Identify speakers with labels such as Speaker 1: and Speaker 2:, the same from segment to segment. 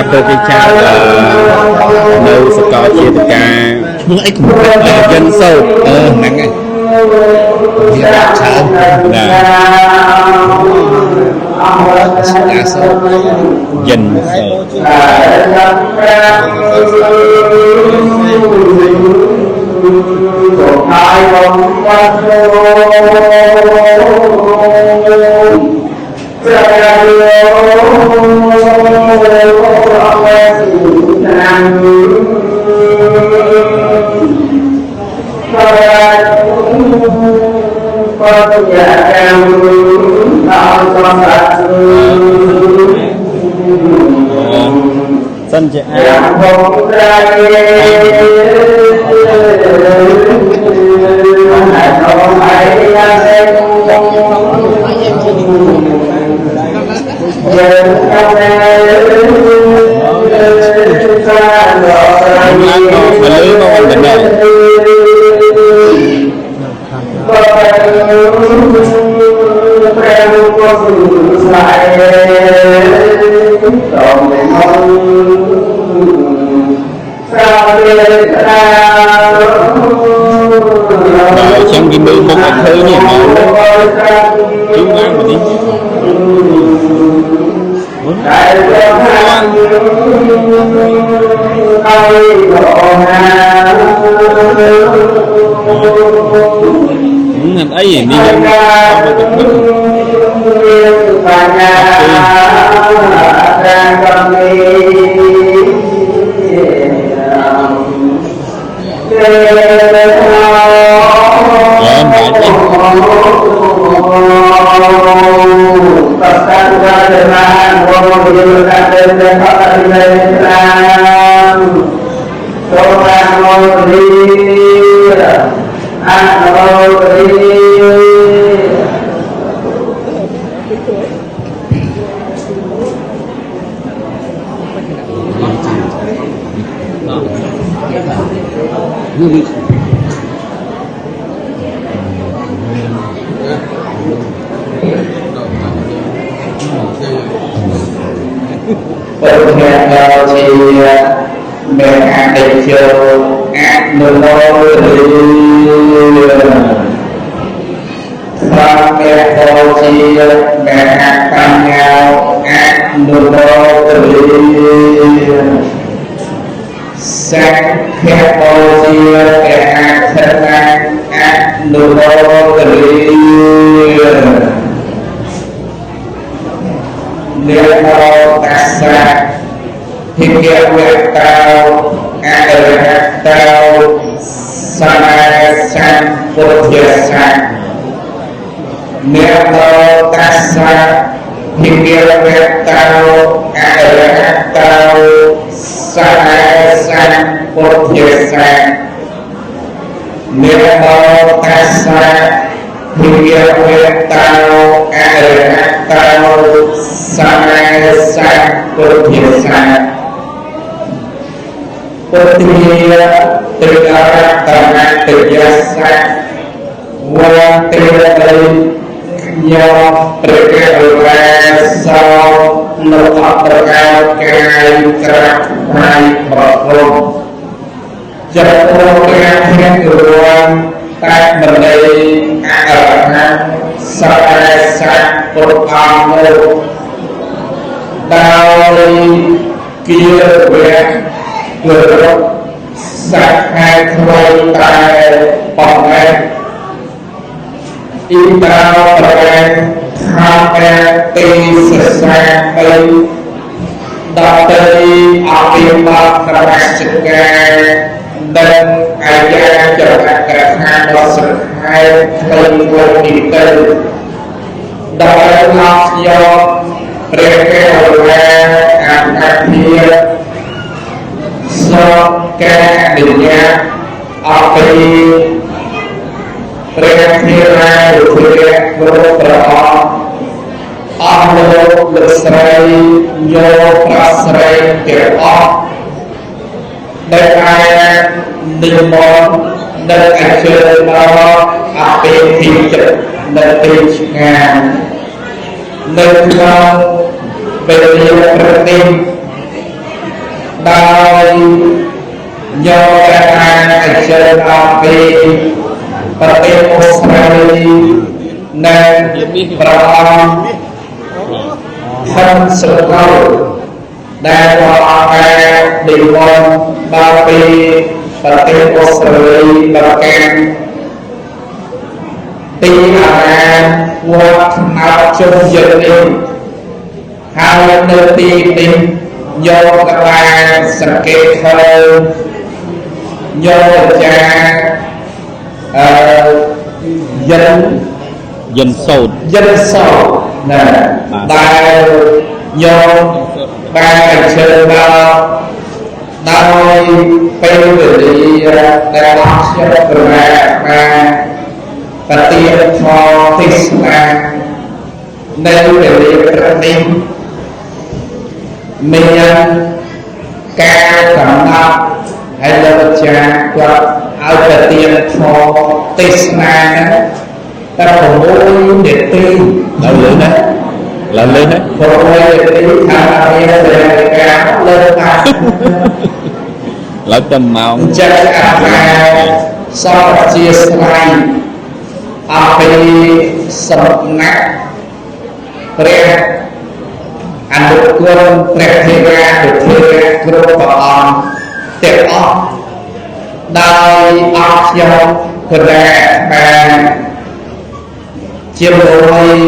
Speaker 1: ធ្វើគេចាត់នៅសកលជាតិការ
Speaker 2: ឈ្មោះអីកំពុង
Speaker 1: យិនសោត
Speaker 2: អឺហ្នឹងហើយវាច្រើន
Speaker 1: ណា
Speaker 2: អាសោត
Speaker 1: យិនសោត សិនជាអាឡើងមកមកលឺមកមិនដល់ ដល់ចឹងគេមើលមុខអត់ឃើញទេមកជុំឡើងមកនេះ អត់អីនេះយើងអត់មកទៅ អឺមិនទេ
Speaker 3: ពុទ្ធៈដល់ជាមេអតិជោអនុមោទនីសង្ឃៈដល់ជាមេអកញ្ញាអនុមោទនីសង្ឃៈដល់ជាមេអខណៈអនុមោទនី នមោតស្សៈភិក្ខវៈតោអរហតោសម្មាសម្ពុទ្ធស្សៈ នមោតស្សៈភិក្ខវៈតោអរហតោសម្មាសម្ពុទ្ធស្សៈ នមោតស្សៈភិក្ខវៈតោអរហតោសម្មាសម្ពុទ្ធស្សៈ ពុទ្ធាទិរតនតយស្សៈវន្តិតីខ្ញុំព្រះករុណាសោនៅអត្រកោកាយក្រាបថ្វាយបង្គំចំពោះព្រះធាតុរួមតែមនីអរហង្គសម្មាសម្ពុទ្ធអង្គនោះដោយគារវៈគោរពសក្ខែថ្មីតែប៉ុណ្ណេះអ៊ីតោប្រែខំទីសសាបីដតីអភិបត្តិរជការនិងអាយាចរកថាដ៏សង្ខេបខ្លីៗនេះទៅដោយអស់ខ្ញុំព្រះករុណាអភិភិសូមការអនុញ្ញាតអភិព្រះធិរានុធិរៈគ្រប់ព្រះអង្គអស់លោកលោកស្រីយោប្រុសស្រីទាំងអស់ដែលបាននិមន្តនៅអញ្ជើញមកអភិភិចិត្តនៅទីឆ្ងាយនៅក្នុងវេលាព្រឹកនេះ។ ដោយយកតែបានអញ្ជើញមកពីប្រទេសអូស្ត្រាលីនិងព្រះអង្គហិនសកលដែលព្រះអង្គបាននិមន្តមកពីប្រទេសអូស្ត្រាលីមកកាន់ទីអារាមវត្តថ្នោតជុំយើងនេះហើយនៅទីនេះយកក៏បានសង្កេតឃើញយកចាយិន
Speaker 1: យិនសោត
Speaker 3: យិនសោតណាដែលយកបានអញ្ជើញមកដោយពេលវេលាដែលអស់ខ្ញុំប្រមាបានប្រទានធម៌ទេសនានៅវេលាព្រឹកនេះមានការកំណត់ហើយលោកអាចារ្យគាត់ឲ្យប្រទានធម៌ទេសនាហ្នឹងតែ6នាទី
Speaker 1: ឡើងលឿនណាឡើងលឿនណា
Speaker 3: 6នាទីថាមានសេរីការលើតាម
Speaker 1: ឡើងតែម៉ោង
Speaker 3: អញ្ចឹងអាត្មាសូមអធិស្ឋានអំពីសំណាក់ព្រះអនុគុណព្រះធេរានុធេរៈគ្រប់ព្រះអង្គទាំងអស់ដោយអង្គខ្ញុំគណៈបានជាមួយ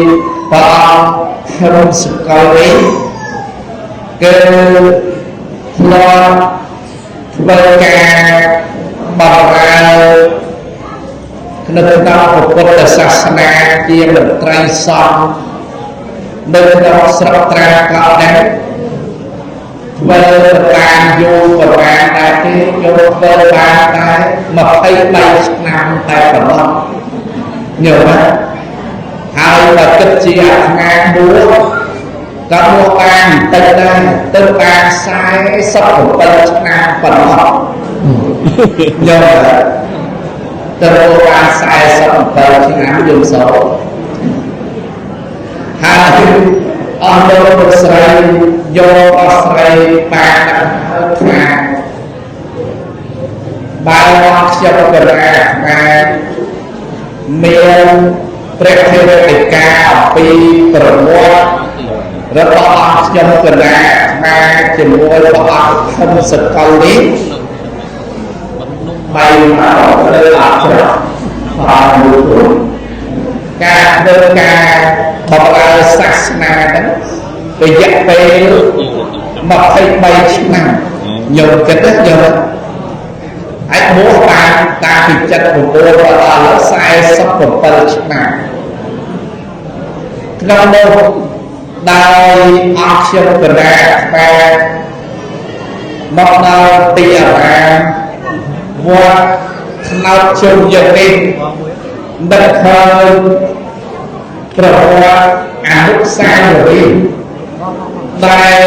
Speaker 3: ព្រះអង្គហឹមសកលនេះគឺធ្លាប់ធ្វើការបម្រើនៅក្នុងពុទ្ធសាសនាជាមន្ត្រីសង្ឃនៅក្នុងស្រុកត្រាកោនេះធ្វើតាមយូរប្រហែលដែរទេយកធ្វើបានតែ23ឆ្នាំតែប៉ុណ្ណោះញោមណាហើយបើគិតជាអាត្មាមួយក៏មកបានបន្តិចដែរទៅបាន47ឆ្នាំប៉ុណ្ណោះញោមទៅបាន47ឆ្នាំយំសោហើយអស់លោកលោកស្រីយកអស់ស្រីបានដាក់ថាបើអស់ខ្ញុំករាអាមានព្រះធេរដីកាអំពីប្រវត្តិរបស់អង្គខ្ញុំករាអាជាមួយព្រះអង្គធំសកលនេះបីមកលើអត់ច្រកបានមួយការធ្វើការបម្រើសាសនាហ្នឹងរយៈពេល23ឆ្នាំញោមគិតណាញោមអាចបួសបានតាពី79ដល់47ឆ្នាំក្នុងនោះដោយអង្គខ្ញុំករាបានមកដល់ទីអារាមវត្តថ្នោតជុំយើងនេះនឹកឃើញប្រវត្តិអនុស្សាវរីយ៍ដែល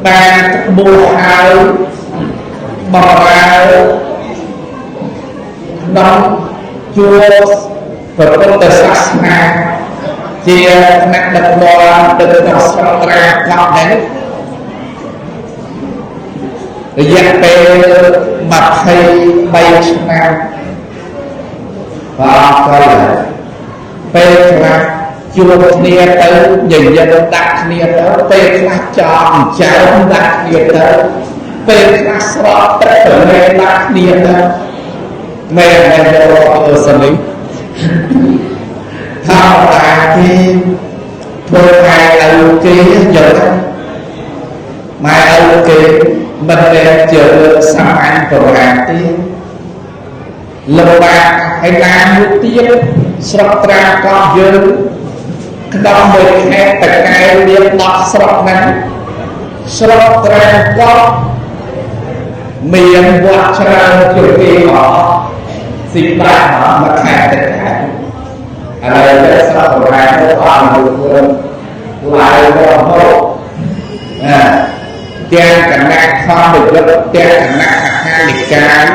Speaker 3: បានបួសហើយបម្រើក្នុងជួរព្រះពុទ្ធសាសនាជាថ្នាក់ដឹកនាំទៅក្នុងស្រុកត្រាកោនេះរយៈពេល23ឆ្នាំបាទក៏ពេលខ្លះជួបគ្នាទៅញញឹមដាក់គ្នាទៅពេលខ្លះចងចែមដាក់គ្នាទៅពេលខ្លះស្រក់ទឹកទន្លេដាក់គ្នាទៅមែនមែនយកទៅសលីថាតាគេធ្វើម៉ែឪគេយកទៅម៉ែឪគេមិនមែនជារឿងសាមញ្ញប្រហែលទេលំបាកហើយតាមមួយទៀតស្រុកត្រាកោះយើងក្នុងមួយខេត្តតកែមាន10ស្រុកហ្នឹងស្រុកត្រាកោះមានវត្តច្រើនជាងគេមកស៊ីបាក់មកខេត្តតកែឥឡូវទៅស្រុកប្រហែលទៅអស់មួយខ្លួនឡាយរហូតណាទាំងគណៈធម្មយុទ្ធទាំងគណៈអាហានិកាយ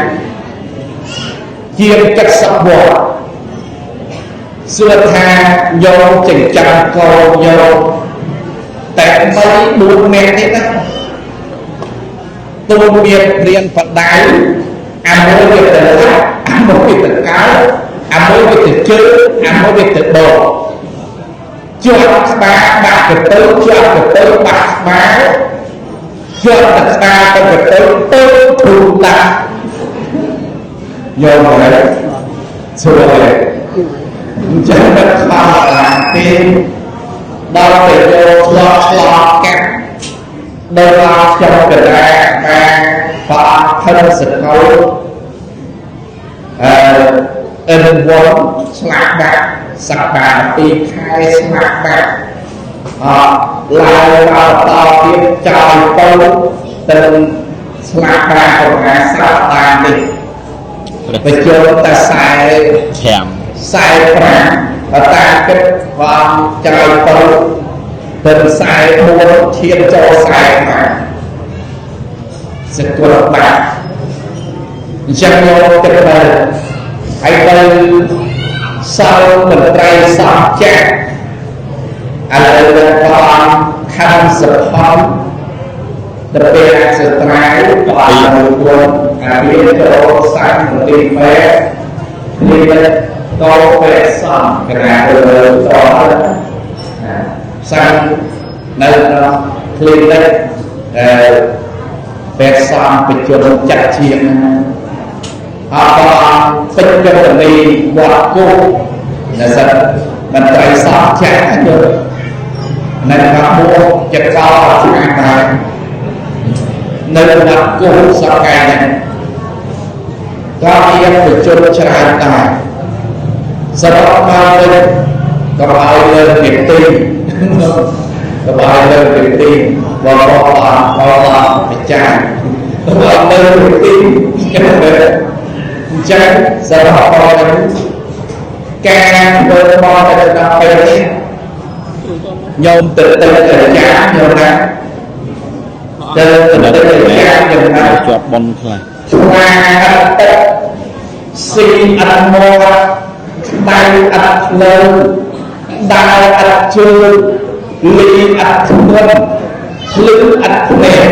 Speaker 3: ជាង70វត្តសួរថាញោមចិញ្ចឹមកូនញោមតែ3 4នាក់នេះណា ទូមានព្រានបដៅអាមួយវាទៅឡាក់អាមួយវាទៅកោអាមួយវាទៅជើអាមួយវាទៅដកជាប់ក្បាលបាក់កទៅជាប់កទៅបាក់ក្បាលជាប់តែក្បាលទៅកទៅទៅធូរដាក់យកមកហើយស្រួលហើយអញ្ចឹងមិនខ្វល់អាទេដល់ទៅយកឆ្លងឆ្លងកាត់ដល់មកខ្ញុំកដាការព្រះអង្គខិនសកលអិនវងស្លាប់បាក់សប្តាហ៍2ខែស្លាប់បាក់អឡើងមកតទៀតចោលទៅទៅស្លាប់បាក់ប្រហែលសប្តាហ៍នេះបញ្ចូលតែ45 45បើតាមគិតព្រះអង្គចោលទៅទៅ44ឈាមចូល45សកលបាក់អញ្ចឹងយកគិតទៅហើយទៅសល់មន្ត្រីសង្ឃចាស់ឥឡូវនឹងព្រះអង្គខំសផនទៅពេលអសត្រៃព្រះអង្គនៅខ្លួនអាវាចូលសាំមន្ទីរពេទ្យនេះតពេទ្យសង្ឃកណាទៅលើតសាំនៅក្នុងคลิនិកអឺពេទ្យសង្ឃបញ្ជនចាក់ឈាមអត់ព្រះអង្គពេជ្រកនីវត្តគោនៅសិនមន្ត្រីសង្ឃចាក់យល់នៅខាងមួចិត្តកោអត់ស្អាតដែរនៅវត្តគោសប្តាហ៍នេះក៏មានបញ្ជនច្រើនដែរសរុបមកវិញក៏ឲ្យលើកទីក៏ឲ្យលើកទីបងប្អូនបងម្ចាស់ក៏ឲ្យលើកទីអញ្ចឹងសរុបមកវិញការធ្វើមកទៅដល់ពេលនេះញោមទៅទៅចាញោមណាទៅទៅចាញោមណា
Speaker 1: ជាប់ប៉ុនខ្លះ
Speaker 3: ឆ្លាអត់ទឹកស៊ីអត់មកក្តៅអត់ភ្លើងដើរអត់ជើងលីអត់ធ្ងន់ភ្លឺអត់ភ្នែក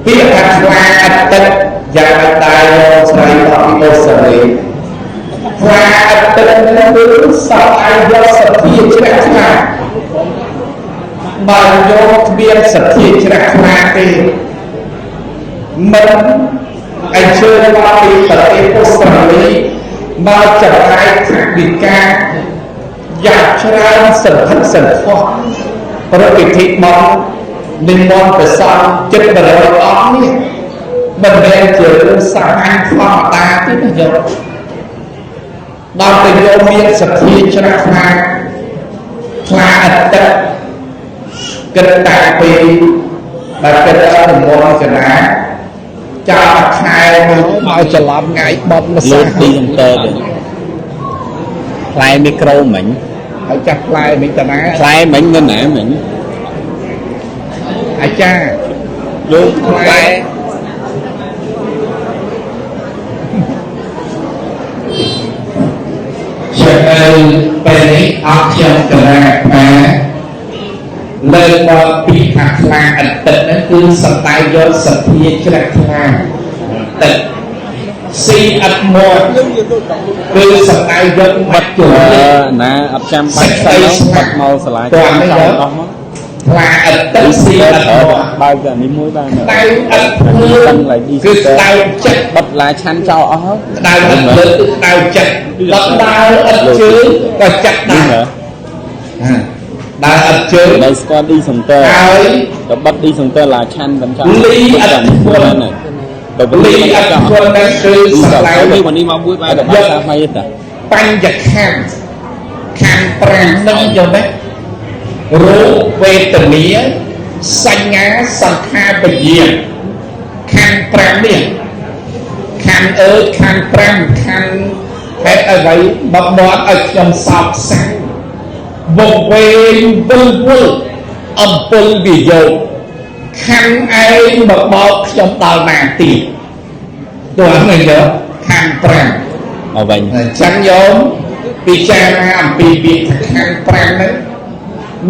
Speaker 3: ពាក្យថាឆ្លាអត់ទឹកយ៉ាងមិនដែរលោកស្រីមកពីអូស្ត្រាលីខ្លាអត់ទឹកនេះគឺសពអាយយកសទ្ធាជ្រះថ្លាបើយកគ្មានសទ្ធាជ្រះថ្លាទេមិនអញ្ជើញមកពីប្រទេសអូស្ត្រាលីមកចំណាយថវិកាយ៉ាងច្រើនសន្ធឹកសន្ធាប់ប្រពិធីមកនិមន្តព្រះសង្ឃជិត100អង្គនេះមិនមែនជារឿងសាមញ្ញធម្មតាទេណាយកដល់ទៅយកមានសទ្ធាជ្រះថ្លាខ្លាអត់ទឹកគិតតាំងពីបើគិតដល់និមន្តកណាចោលខែមកច្រឡំថ្ងៃបត់ម្សិល
Speaker 1: ទីកុំទ័រទេផ្លែមីក្រូមិញ
Speaker 3: ហើយចាស់ផ្លែមិញតាណា
Speaker 1: ផ្លែមិញនៅណាមិញ
Speaker 3: អាចារ្យ
Speaker 1: លោកផ្លែ
Speaker 3: ជានៅពេលនេះអង្គខ្ញុំកណាអាលើកមកពីថាខ្លាអត់ទឹកហ្នឹងគឺសំដៅយកសទ្ធាជ្រះថ្លាទឹកស៊ីអត់មាត់គឺសំដៅយកបាត់ជល
Speaker 1: ណាអត់ចាំបាច់ទៅបាត់មកសាលាចាំអស់មក
Speaker 3: ខ្លាអត់ទឹកស៊ីអត់មាត់
Speaker 1: បើកនេះមួយបាន
Speaker 3: ដៅអត់ភ្លើងគឺដៅចិត្ត
Speaker 1: បិទឡាឆាន់ចោលអស់ហើយ
Speaker 3: ដៅអត់លើគឺដៅចិត្តដល់ដើរអត់ជើងក៏ចិត្តដែរដើរអត់ជើង
Speaker 1: នៅស្គាល់ឌីសង្ទ័រ
Speaker 3: ហើយ
Speaker 1: ទៅបិទឌីសង្ទ័រឡាឆាន់មិនចង់
Speaker 3: លីអត់ធ្ងន់លីអត់ធ្ងន់ហ្នឹងគឺសំដៅ
Speaker 1: នេះមកមួយបែរទៅបាត់សាថ្មីទេ
Speaker 3: បញ្ញខណ្ឌខណ្ឌ5ហ្នឹងយល់ទេរូបវេទនាសញ្ញាសង្ខារវិញ្ញាណខណ្ឌ5នេះខណ្ឌអើខណ្ឌ5ខណ្ឌហេតុអ្វីមកបត់ឲ្យខ្ញុំសោកសៅវង្វេងវិលវល់អំពើវិយោគខណ្ឌឯងមកបោកខ្ញុំដល់ណាទៀតទោះនេះយកខណ្ឌ5
Speaker 1: មកវិញ
Speaker 3: អញ្ចឹងញោមពិចារណាអំពីពាក្យខណ្ឌ5ហ្នឹង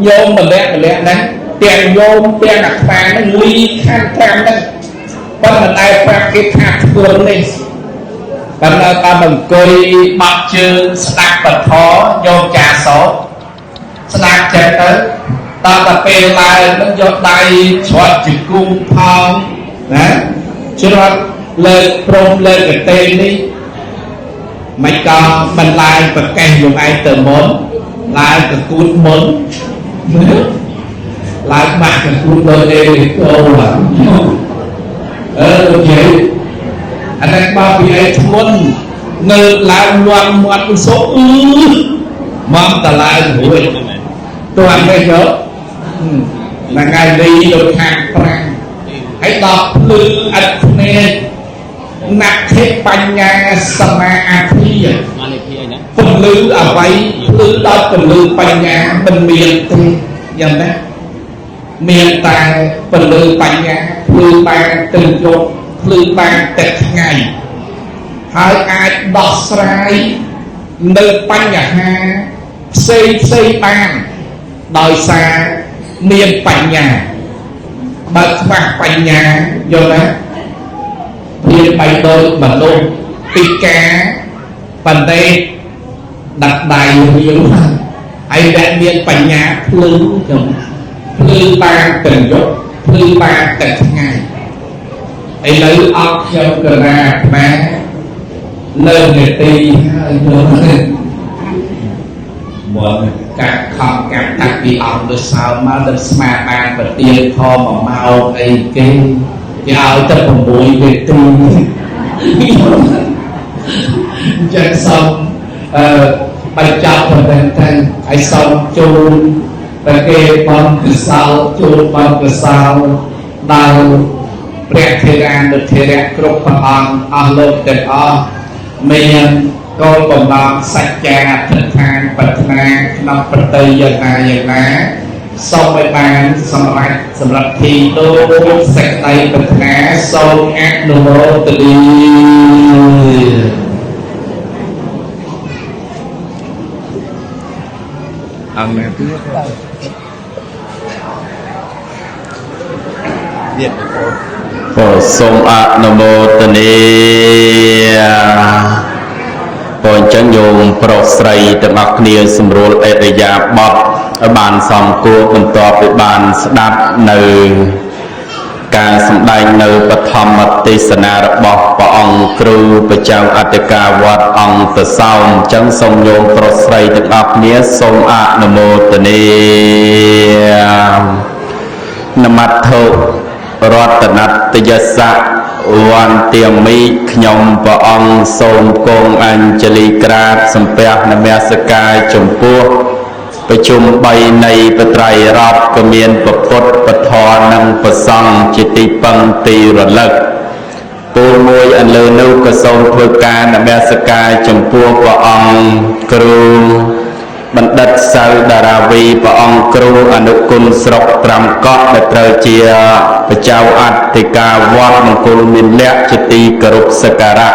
Speaker 3: ញោមម្នាក់ម្នាក់ហ្នឹង ទាំងញោមទាំងអាត្មានឹងលីខាងត្រាំហ្នឹងប៉ុន្តែមិនដែលប្រាប់គេថាធ្ងន់នេះប៉ុន្តែតាមអង្គុយបាក់ជើងស្ដាប់ពធញោមចាសោស្ដាប់ចិត្តទៅតតែពេលឡើងនឹងយកដៃច្រត់ជង្គង់ផងណាច្រត់លើកព្រំលើកកតេនេះមិនក៏មិនឡើងប្រកេះយកឯងទៅមុនឡើងកគូតមុនឡើងបាក់កគូតលើអេកូអឺនិយាយអានេះបើពីឯងធ្ងន់ងើបឡើងលាន់មាត់សុអឺមកតឡើងរួចតើនេះយកថ្ងៃនេះដូចខាងប្រាំងហើយដល់ភ្លឺអត់ភ្នែកណដ្ឋិបញ្ញាសមាអាភិពន្លឺអ្វីភ្លឺដល់ពន្លឺបញ្ញាមិនមានទេយ៉ាងណាមានតែពន្លឺបញ្ញាភ្លឺបានទៅយប់ភ្លឺបានតែថ្ងៃហើយអាចដោះស្រាយនៅបញ្ហាផ្សេងផ្សេងបានដោយសារមានបញ្ញាបើខ្វះបញ្ញាយល់ណាព្រៀបបីដូចមនុស្សពិការប៉ុន្តែដាក់ដៃរាវហើយអ្នកមានបញ្ញាភ្លឺខ្ញុំភ្លឺបានទាំងយប់ភ្លឺបានទាំងថ្ងៃឥឡូវអត់ខ្ញុំកណាអាត្មាលើនាទីហើយយល់ទេមកកាត់ខំកាត់តាក់ពីអង្គទៅសើមកដល់ស្មាបានប្រទៀនខ1ម៉ោងអីគេគេឲ្យតែ6នាទីអញ្ចឹងសូមបញ្ចប់ប៉ុណ្ណឹងទៅហើយសូមជូនប្រគេបុណ្យកុសលជូនបុណ្យកុសលដល់ព្រះថេរានុថេរៈគ្រប់ព្រះអង្គអស់លោកទាំងអស់មានគោលបំណងសច្ចាអធិដ្ឋានប្រាថ្នាក្នុងប្រតិយ៉ាងណាយ៉ាងណាសូមឲ្យបានសម្រេចសម្រាប់ធីដូចសេចក្តីប្រាថ្នាសូមអនុមោទនា
Speaker 2: អង្គណាទៀតទៀត
Speaker 4: សូមអនុមោទនាព្រោះអញ្ចឹងញោមប្រុសស្រីទាំងអស់គ្នាសម្រួលឥរិយាបថឲ្យបានសមគួរបន្ទាប់ពីបានស្ដាប់នៅការសម្ដែងនៅបឋមទេសនារបស់ព្រះអង្គគ្រូប្រចាំអធិការវត្តអង្គតសោមអញ្ចឹងសូមញោមប្រុសស្រីទាំងអស់គ្នាសូមអនុមោទនានមត្ថុរតនតយសៈវន្តាមិខ្ញុំព្រះអង្គសូមគង់អញ្ជលីក្រាបសំពះនមស្ការចំពោះប្រជុំ3នៃបត្រៃរតក៏មានពពុទ្ធពធនិងប្រសង្ឃជាទីពឹងទីរលឹកពលមួយអន្លើនោះក៏សូមធ្វើការនមស្ការចំពោះព្រះអង្គគ្រូបណ្ឌិតសៅតារាវីព្រះអង្គគ្រូអនុគុណស្រុកត្រាំកក់ដែលត្រូវជាព្រះចៅអធិការវត្តមង្គលមានលក្ខជាទីគោរពសក្ការៈ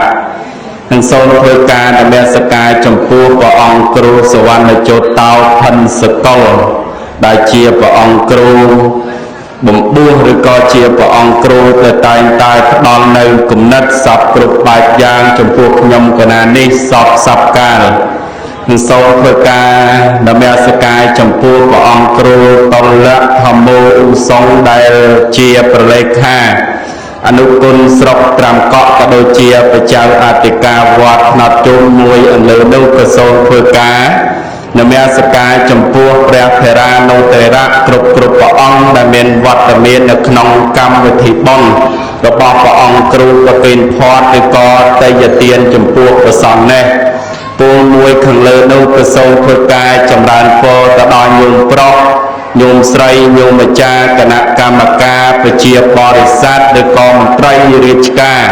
Speaker 4: និងសូមធ្វើការនមស្ការចំពោះព្រះអង្គគ្រូសវណ្ណជោតោផិនសកលដែលជាព្រះអង្គគ្រូបំបួសឬក៏ជាព្រះអង្គគ្រូដែលតែងតែផ្ដល់នៅគំនិតសពគ្រប់បែបយ៉ាងចំពោះខ្ញុំកណានេះសពសពកាលនិងសូមធ្វើការនមស្ការចំពោះព្រះអង្គគ្រូតលៈធម្មោឧសង្ឃដែលជាប្រលេខាអនុគុណស្រុកត្រាំកក់ក៏ដូចជាព្រះចៅអធិការវត្តថ្នោតជុំមួយអន្លើនោះក៏សូមធ្វើការនមស្ការចំពោះព្រះថេរានុថេរៈគ្រប់ព្រះអង្គដែលមានវត្តមាននៅក្នុងកម្មវិធីបុណ្យរបស់ព្រះអង្គគ្រូប្រគេនផាត់ឬក៏ទេយទានចំពោះព្រះសង្ឃនេះពលមួយខាងលើនោះក៏សូមធ្វើការចម្រើនពរទៅដល់ញោមប្រុសញោមស្រីញោមម្ចាស់គណៈកម្មការប្រជាបរិស័ទឬក៏មន្ត្រីរាជការ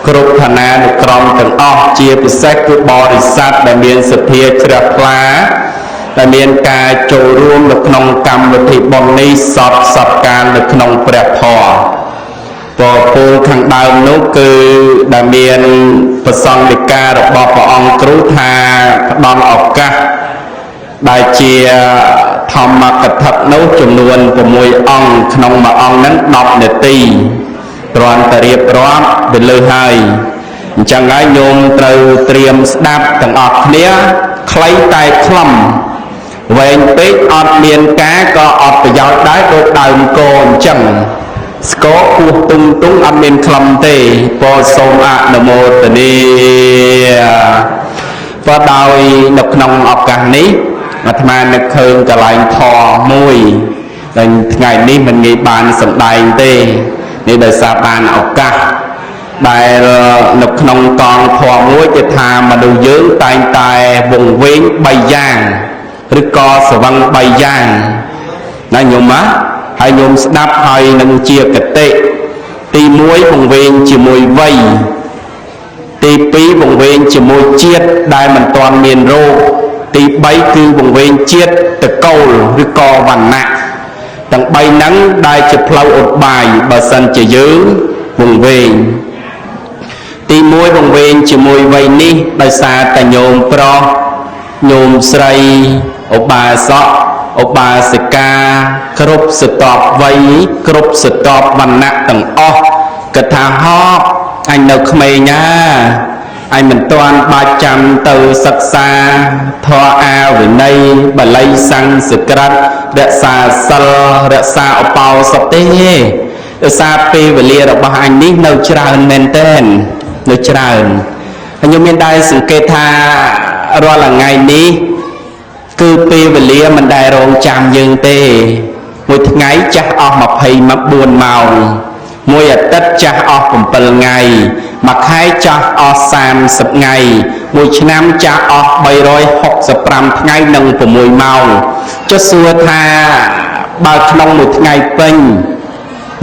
Speaker 4: គ្រប់ឋានានុក្រមទាំងអស់ជាពិសេសគឺបរិស័ទដែលមានសទ្ធាជ្រះថ្លាដែលមានការចូលរួមនៅក្នុងកម្មវិធីបុណ្យនេះសពសពកាលនៅក្នុងព្រះធម៌ពពលខាងដើមនោះគឺដែលមានប្រសង្ឃនិការបស់ព្រះអង្គគ្រូថាផ្ដល់ឱកាសដែលជា ធម្មកថានោះចំនួន6អង្គក្នុងមួយអង្គហ្នឹង10នាទីគ្រាន់តែរៀបរាប់ទៅលើហើយអញ្ចឹងហើយញោមត្រូវត្រៀមស្ដាប់ទាំងអស់គ្នាខ្លីតែខ្លឹមវែងពេកអត់មានការក៏អត់ប្រយោជន៍ដែរដូចដើមកអញ្ចឹងស្គរពោះទុងទុងអត់មានខ្លឹមទេពោសូមអនុមោទនាក៏ដោយនៅក្នុងឱកាសនេះអាត្មានឹកឃើញកន្លែងធម៌មួយដែលថ្ងៃនេះមិនងាយបានសម្ដែងទេនេះដោយសារបានឱកាសដែលនៅក្នុងកងធម៌មួយគេថាមនុស្សយើងតែងតែវង្វេង3យ៉ាងឬក៏ស្វឹង3យ៉ាងណាញោមណាហើយញោមស្ដាប់ហើយនឹងជាកតិទី1វង្វេងជាមួយវ័យទី2វង្វេងជាមួយជាតិដែលមិនទាន់មានរោគទី3គឺវង្វេងជាតិតកូលឬក៏វណ្ណៈទាំង3ហ្នឹងដែលជាផ្លូវឧបាយបើសិនជាយើងវង្វេងទី1វង្វេងជាមួយវ័យនេះដោយសារតែញោមប្រុសញោមស្រីឧបាសកឧបាសិកាគ្រប់ស្រទាប់វ័យគ្រប់ស្រទាប់វណ្ណៈទាំងអស់គិតថាហកអញនៅក្មេងណាអញមិនទាន់បាច់ចាំទៅសិក្សាធម៌អាវិន័យបាលីសំស្ក្រឹតរក្សាសិលរក្សាឧបោសថទេដោយសារពេលវេលារបស់អញនេះនៅច្រើនមែនទែននៅច្រើនហើយខ្ញុំមានដែរសង្កេតថារាល់ថ្ងៃនេះគឺពេលវេលាមិនដែលរងចាំយើងទេមួយថ្ងៃចាស់អស់24ម៉ោងមួយអាទិត្យចាស់អស់7ថ្ងៃមួយខែចាស់អស់30ថ្ងៃមួយឆ្នាំចាស់អស់365ថ្ងៃនិង6ម៉ោងចុះសួរថាបើក្នុងមួយថ្ងៃពេញ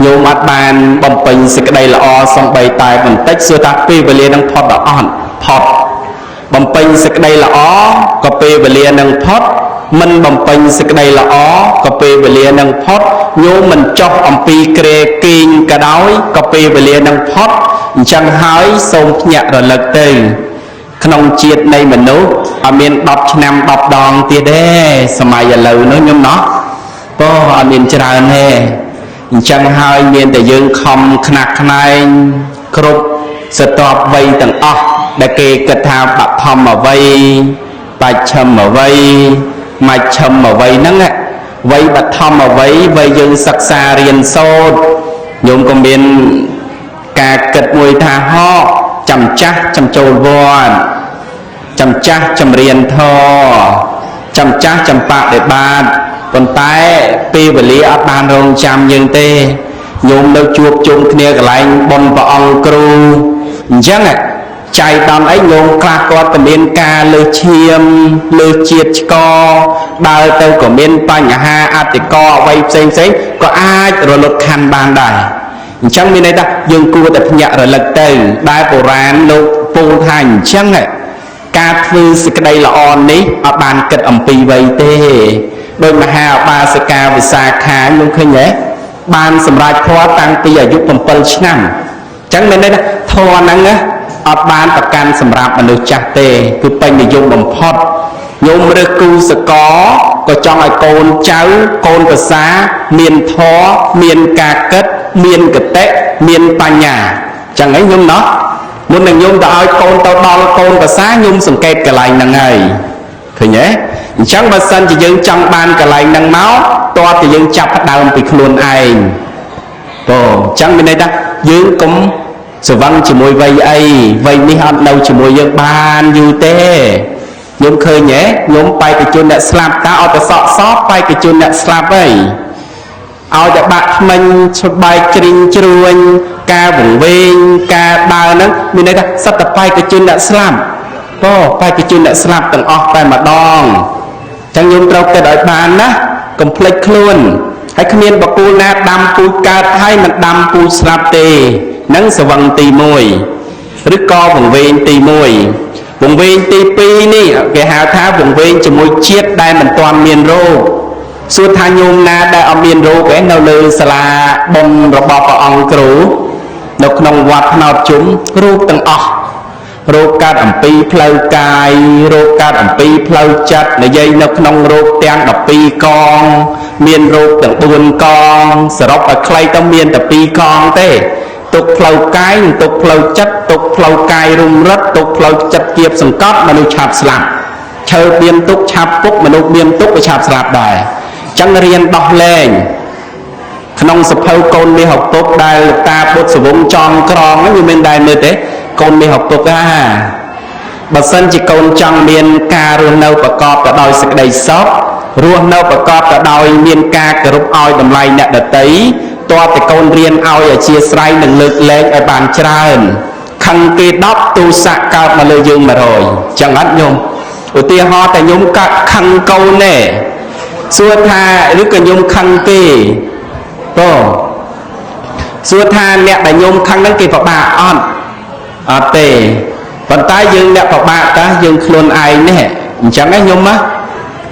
Speaker 4: ញោមអត់បានបំពេញសេចក្តីល្អសំបីតែបន្តិចសួរថាពេលវេលានឹងផុតដល់អត់ផុតបំពេញសេចក្តីល្អក៏ពេលវេលានឹងផុតមិនបំពេញសេចក្តីល្អក៏ពេលវេលានឹងផុតញោមមិនចោះអំពីក្រែគេងក៏ដោយក៏ពេលវេលានឹងផុតអញ្ចឹងហើយសូមភ្ញាក់រលឹកទៅក្នុងជាតិនៃមនុស្សអត់មាន10ឆ្នាំ10ដងទៀតទេសម័យឥឡូវនោះញោមណោះក៏អត់មានច្រើនទេអញ្ចឹងហើយមានតែយើងខំខ្នះខ្នែងគ្រប់ស្រទាប់វ័យទាំងអស់ដែលគេគិតថាបឋមវ័យបច្ឆិមវ័យមជ្ឈិមវ័យហ្នឹងវ័យបឋមវ័យវ័យយើងសិក្សារៀនសូត្រញោមក៏មានការគិតមួយថាហកចាំចាស់ចាំចូលវត្តចាំចាស់ចំរៀនធម៌ចាំចាស់ចំបដិបាតប៉ុន្តែពេលវេលាអត់បានរងចាំយើងទេញោមនៅជួបជុំគ្នាកន្លែងបុណ្យព្រះអង្គគ្រូអញ្ចឹងចៃដន្យអីញោមខ្លះគាត់ក៏មានការលើសឈាមលើសជាតិឆ្កដើរទៅក៏មានបញ្ហាអតិកអ្វីផ្សេងផ្សេងក៏អាចរលត់ខណ្ឌបានដែរអញ្ចឹងមានន័យថាយើងគួរតែភ្ញាក់រលឹកទៅដែលបុរាណលោកពោលថាអញ្ចឹងការធ្វើសេចក្តីល្អនេះអត់បានគិតអំពីវ័យទេដោយមហាឧបាសិកាវិសាខាលោកឃើញទេបានសម្រេចធម៌តាំងពីអាយុ7ឆ្នាំអញ្ចឹងមានន័យថាធម៌ហ្នឹងណាអត់បានប្រកាន់សម្រាប់មនុស្សចាស់ទេគឺពេញនិយមបំផុតញោមរើសគូសកលក៏ចង់ឲ្យកូនចៅកូនប្រសាមានធម៌មានការគិតមានកតិមានបញ្ញាចឹងឯងញោមណោះមុននឹងញោមទៅឲ្យកូនទៅដល់កូនប្រសាញោមសង្កេតកន្លែងហ្នឹងហើយឃើញទេអញ្ចឹងបើសិនជាយើងចង់បានកន្លែងហ្នឹងមកតើតែយើងចាប់ផ្ដើមពីខ្លួនឯងបងអញ្ចឹងមានន័យថាយើងកុំស្វឹងជាមួយវ័យអីវ័យនេះអត់នៅជាមួយយើងបានយូរទេញោមឃើញទេញោមបេក្ខជនអ្នកស្លាប់តើអត់ទៅសក់សបេក្ខជនអ្នកស្លាប់អីឲ្យតែបាក់ថ្មិញស្បែកជ្រីងជ្រួញការវង្វេងការដើរហ្នឹងមានន័យថាសត្វតបេក្ខជនអ្នកស្លាប់ក៏បេក្ខជនអ្នកស្លាប់ទាំងអស់តែម្ដងអញ្ចឹងញោមត្រូវគិតឲ្យបានណាកុំភ្លេចខ្លួនហើយគ្មានបកគលណាដាំពូជកើតហើយមិនដាំពូជស្លាប់ទេនឹងស្វឹងទី1ឬក៏វង្វេងទី1វង្វេងទី2នេះគេហៅថាវង្វេងជាមួយជាតិដែលមិនទាន់មានរោគសួរថាញោមណាដែលអត់មានរោគឯងនៅលើសាលាបុណ្យរបស់ព្រះអង្គគ្រូនៅក្នុងវត្តផ្នោតជុំរោគទាំងអស់ រោគកើតអំពីផ្លូវកាយរោគកើតអំពីផ្លូវចិត្តនិយាយនៅក្នុងរោគទាំង12កងមានរោគទាំង4កងសរុបឲ្យខ្លីទៅមានតែ2កងទេទុកផ្លូវកាយនិងទុកផ្លូវចិត្តទុកផ្លូវកាយរុំរត់ទុកផ្លូវចិត្តគៀបសង្កត់មនុស្សឆាប់ស្លាប់ឈើមានទុកឆាប់ពុកមនុស្សមានទុកក៏ឆាប់ស្លាប់ដែរចឹងរៀនដោះលែងក្នុងសភៅកូនមាសឪពុកដែលតាពុទ្ធសវងចងក្រងហ្នឹងវាមានដែរមើលទេកូនមាសឪពុកអាបើសិនជាកូនចង់មានការរស់នៅប្រកបទៅដោយសេចក្តីសុខរស់នៅប្រកបទៅដោយមានការគោរពឲ្យតម្លៃអ្នកដទៃតើតែកូនរៀនឲ្យអធិស្ឋាននិងលើកលែងឲ្យបានច្រើនខឹងគេ10ទូស័កកើតមកលើយើង100ចឹងអត់ញោមឧទាហរណ៍តែញោមកាត់ខឹងកូនទេសួរថាឬក៏ញោមខឹងគេតោសួរថាអ្នកដែលញោមខឹងហ្នឹងគេពិបាកអត់អត់ទេប៉ុន្តែយើងអ្នកពិបាកតាយើងខ្លួនឯងនេះអញ្ចឹងឯងញោមណា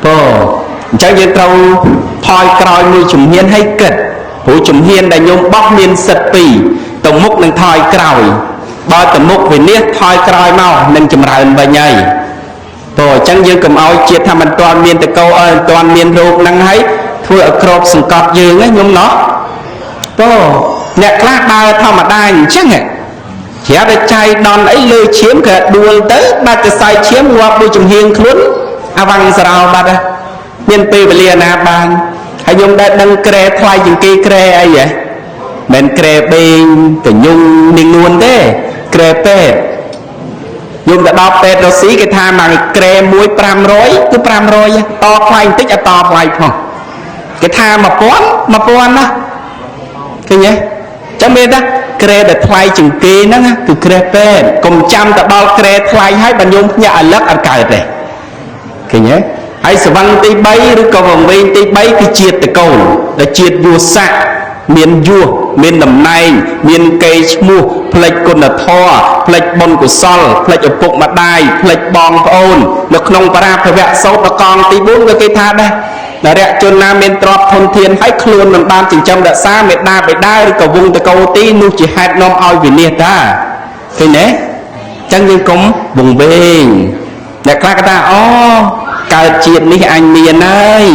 Speaker 4: តោអញ្ចឹងយើងត្រូវថយក្រោយមួយជំហានឲ្យគិតព្រោះជំហានដែលញោមបោះមានសិទ្ធពីរទៅមុខនិងថយក្រោយបើទៅមុខវិនិច្ឆ័យថយក្រោយមកនឹងចម្រើនវិញហើយតោអញ្ចឹងយើងកុំឲ្យជាតិថាមិនទាន់មានតកោអើមិនទាន់មានរោគហ្នឹងហើយធ្វើឲ្យក្របសង្កត់យើងណាញោមណោះតោអ្នកខ្លះដើរធម្មតាអញ្ចឹងជ្រាបតែចៃដន្យអីលើឈាមគេដួលទៅបាត់ទៅសៃឈាមងាប់ដូចចំហៀងខ្លួនអវង្សរោបាត់មានពេលវេលាណាបានហើយខ្ញុំដែលដឹងក្រែថ្លៃជាងគេក្រែអីហ៎មិនក្រែបេងកញុងនាងនួនទេក្រែពេទ្យខ្ញុំទៅដល់ពេទ្យរុស្ស៊ីគេថាមកក្រែមួយ500គឺ500តថ្លៃបន្តិចអត់តថ្លៃផងគេថា1000 1000ណាឃើញទេចាំមានថាក្រែដែលថ្លៃជាងគេហ្នឹងគឺក្រែពេទ្យកុំចាំទៅដល់ក្រែថ្លៃហើយបើញោមភ្ញាក់អាលឹកអត់កើតទេឃើញទេហើយសវឹងទី3ឬក៏វង្វេងទី3គឺជាតិតកូលដែលជាតិយោស័កមានយោសមានតំណែងមានកេរឈ្មោះផ្លេចគុណធម៌ផ្លេចបុណ្យកុសលផ្លេចឪពុកម្ដាយផ្លេចបងប្អូននៅក្នុងបរាភវៈសោតកងទី4ក៏គេថាដែរនរៈជនណាមានទ្រព្យធនធានហើយខ្លួនមិនបានចិញ្ចឹមរក្សាមេដាបិតាឬក៏វងតកោទីនោះជាហេតុនាំឲ្យវិនាសតាឃើញទេចឹងយើងកុំវង្វេងអ្នកខ្លះគេថាអូកើតជាតិនេះអញមានហើយ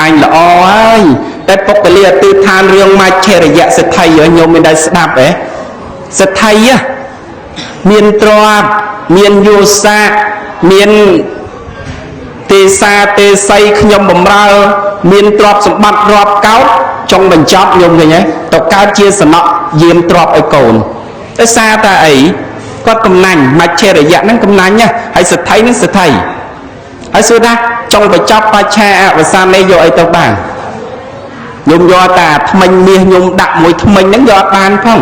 Speaker 4: អញល្អហើយតែពុកលាអតិឋានរឿងមច្ឆរិយៈសិទ្ធិញោមមានได้ស្ដាប់ទេសិទ្ធិមានទ្រព្យមានយោសាមានទេសាទេសីខ្ញុំបំរើមានទ្រព្យសម្បត្តិរាប់កោតចុងបញ្ចប់ញោមឃើញទេទៅកើតជាសំណក់យាមទ្រព្យឲ្យកូនដោយសារតែអីគាត់កំណាញ់មច្ឆរិយៈហ្នឹងកំណាញ់ណាហើយសិទ្ធិហ្នឹងសិទ្ធិហើយសួរថាចុងបញ្ចប់បច្ឆាអវសាននេះយកអីទៅបានញោមយកតាថ្មិញមាសញោមដាក់មួយថ្មិញហ្នឹងយកអត់បានផង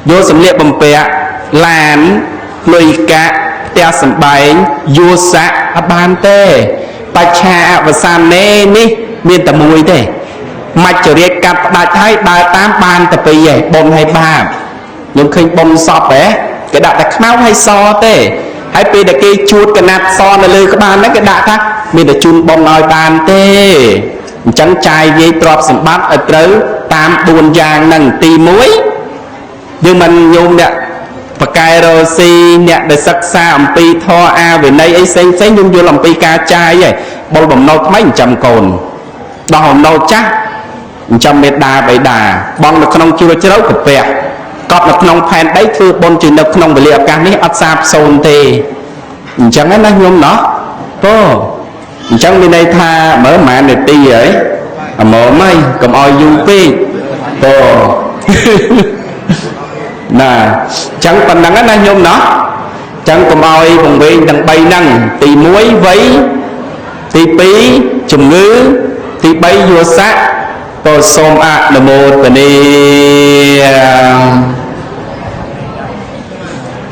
Speaker 4: យកសម្លៀកបំពាក់ឡានលុយកាក់ផ្ទះសម្បែងយោស័កអត់បានទេបច្ឆាអវសាននេះមានតែមួយទេមច្ចរាជកាត់ផ្ដាច់ហើយដើរតាមបានតែពីរឯងបុណ្យហើយបាបញោមឃើញបុណ្យសពហ៎គេដាក់តែខ្មៅហើយសទេហើយពេលដែលគេជួតកណាត់សនៅលើក្បាលហ្នឹងគេដាក់ថាមានតែជូនបុណ្យឲ្យបានទេអញ្ចឹងចាយវាយទ្រព្យសម្បត្តិឲ្យត្រូវតាម4យ៉ាងហ្នឹងទី1យើងមិនញោមអ្នកបកែរស៊ីអ្នកដែលសិក្សាអំពីធម៌អាវិន័យអីផ្សេងផ្សេងយើងយល់អំពីការចាយហ៎បុលបំណុលថ្មីចិញ្ចឹមកូនដោះបំណុលចាស់ចិញ្ចឹមមេដាបៃតាបងនៅក្នុងជ្រៅជ្រៅកាពះកប់នៅក្នុងផែនដីធ្វើបុណ្យជានៅក្នុងវេលាឱកាសនេះអត់សាបសូន្យទេអញ្ចឹងណាញោមណោះតោអញ្ចឹងមានន័យថាមើលប្រហែលនាទីហើយអមមហើយកុំឲ្យយូរពេកតោណាអញ្ចឹងប៉ុណ្ណឹងណាញោមណោះអញ្ចឹងកុំឲ្យវង្វេងទាំង3ហ្នឹងទី1វ័យទី2ជំងឺទី3យោស័កតោសូមអនុមោទនា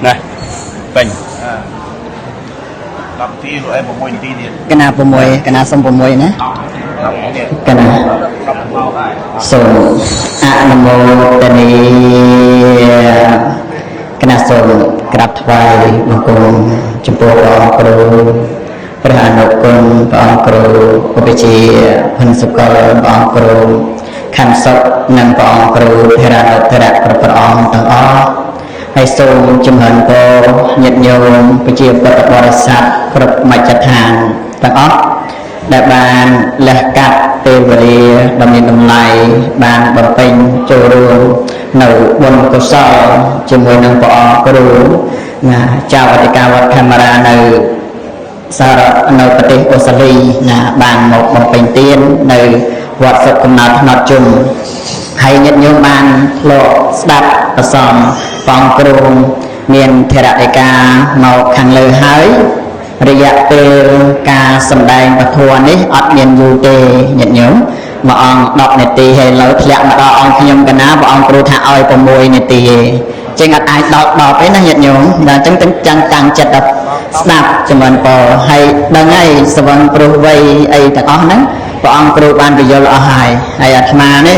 Speaker 4: ណាពេញ
Speaker 5: 10នាទីឬ6នាទីទៀត
Speaker 6: កណា6កណាសុំ6ណាកណាសូមអនុមោទនាកណាសូមក្រាបថ្វាយបង្គំចំពោះព្រះអង្គគ្រូព្រះអនុគុណព្រះអង្គគ្រូឧបជាភិនសកលព្រះអង្គគ្រូខណ្ឌសុខនិងព្រះអង្គគ្រូធរានុធរៈព្រះអង្គទាំងអស់ ហើយសូមចម្រើនពរញាតិញោមប្រជាពុទ្ធបរិស័ទគ្រប់មជ្ឈដ្ឋានទាំងអស់ដែលបានលះកាត់ពេលវេលាដ៏មានតម្លៃបានបំពេញចូលរួមនៅបុណ្យកុសលជាមួយនឹងព្រះអង្គគ្រូណាចៅអធិការវត្តខេមរានៅសារនៅប្រទេសអូស្ត្រាលីណាបានមកបំពេញទាននៅវត្តសុខកំណត់ថ្នោតជុំហើយញាតិញោមបានធ្លាប់ស្ដាប់ប្រសងបងគ្រូមានធរណិកាមកខាងលើហើយរយៈពេលការសម្ដែងពធនេះអត់មានយូរទេញាតិញោមមួយអង្គ10នាទីហើយលើធ្លាក់មកដល់អង្គខ្ញុំកណាព្រះអង្គគ្រូថាឲ្យ6នាទីឯងចឹងអត់អាចដល់10ទេណាញាតិញោមដល់ចឹងទាំងតាំងចិត្តដល់ស្ដាប់ចម្រើនពរហើយដឹងហើយសវឹងព្រោះវ័យអីទាំងអស់ហ្នឹងព្រះអង្គគ្រូបានពយល់អស់ហើយហើយអាត្មានេះ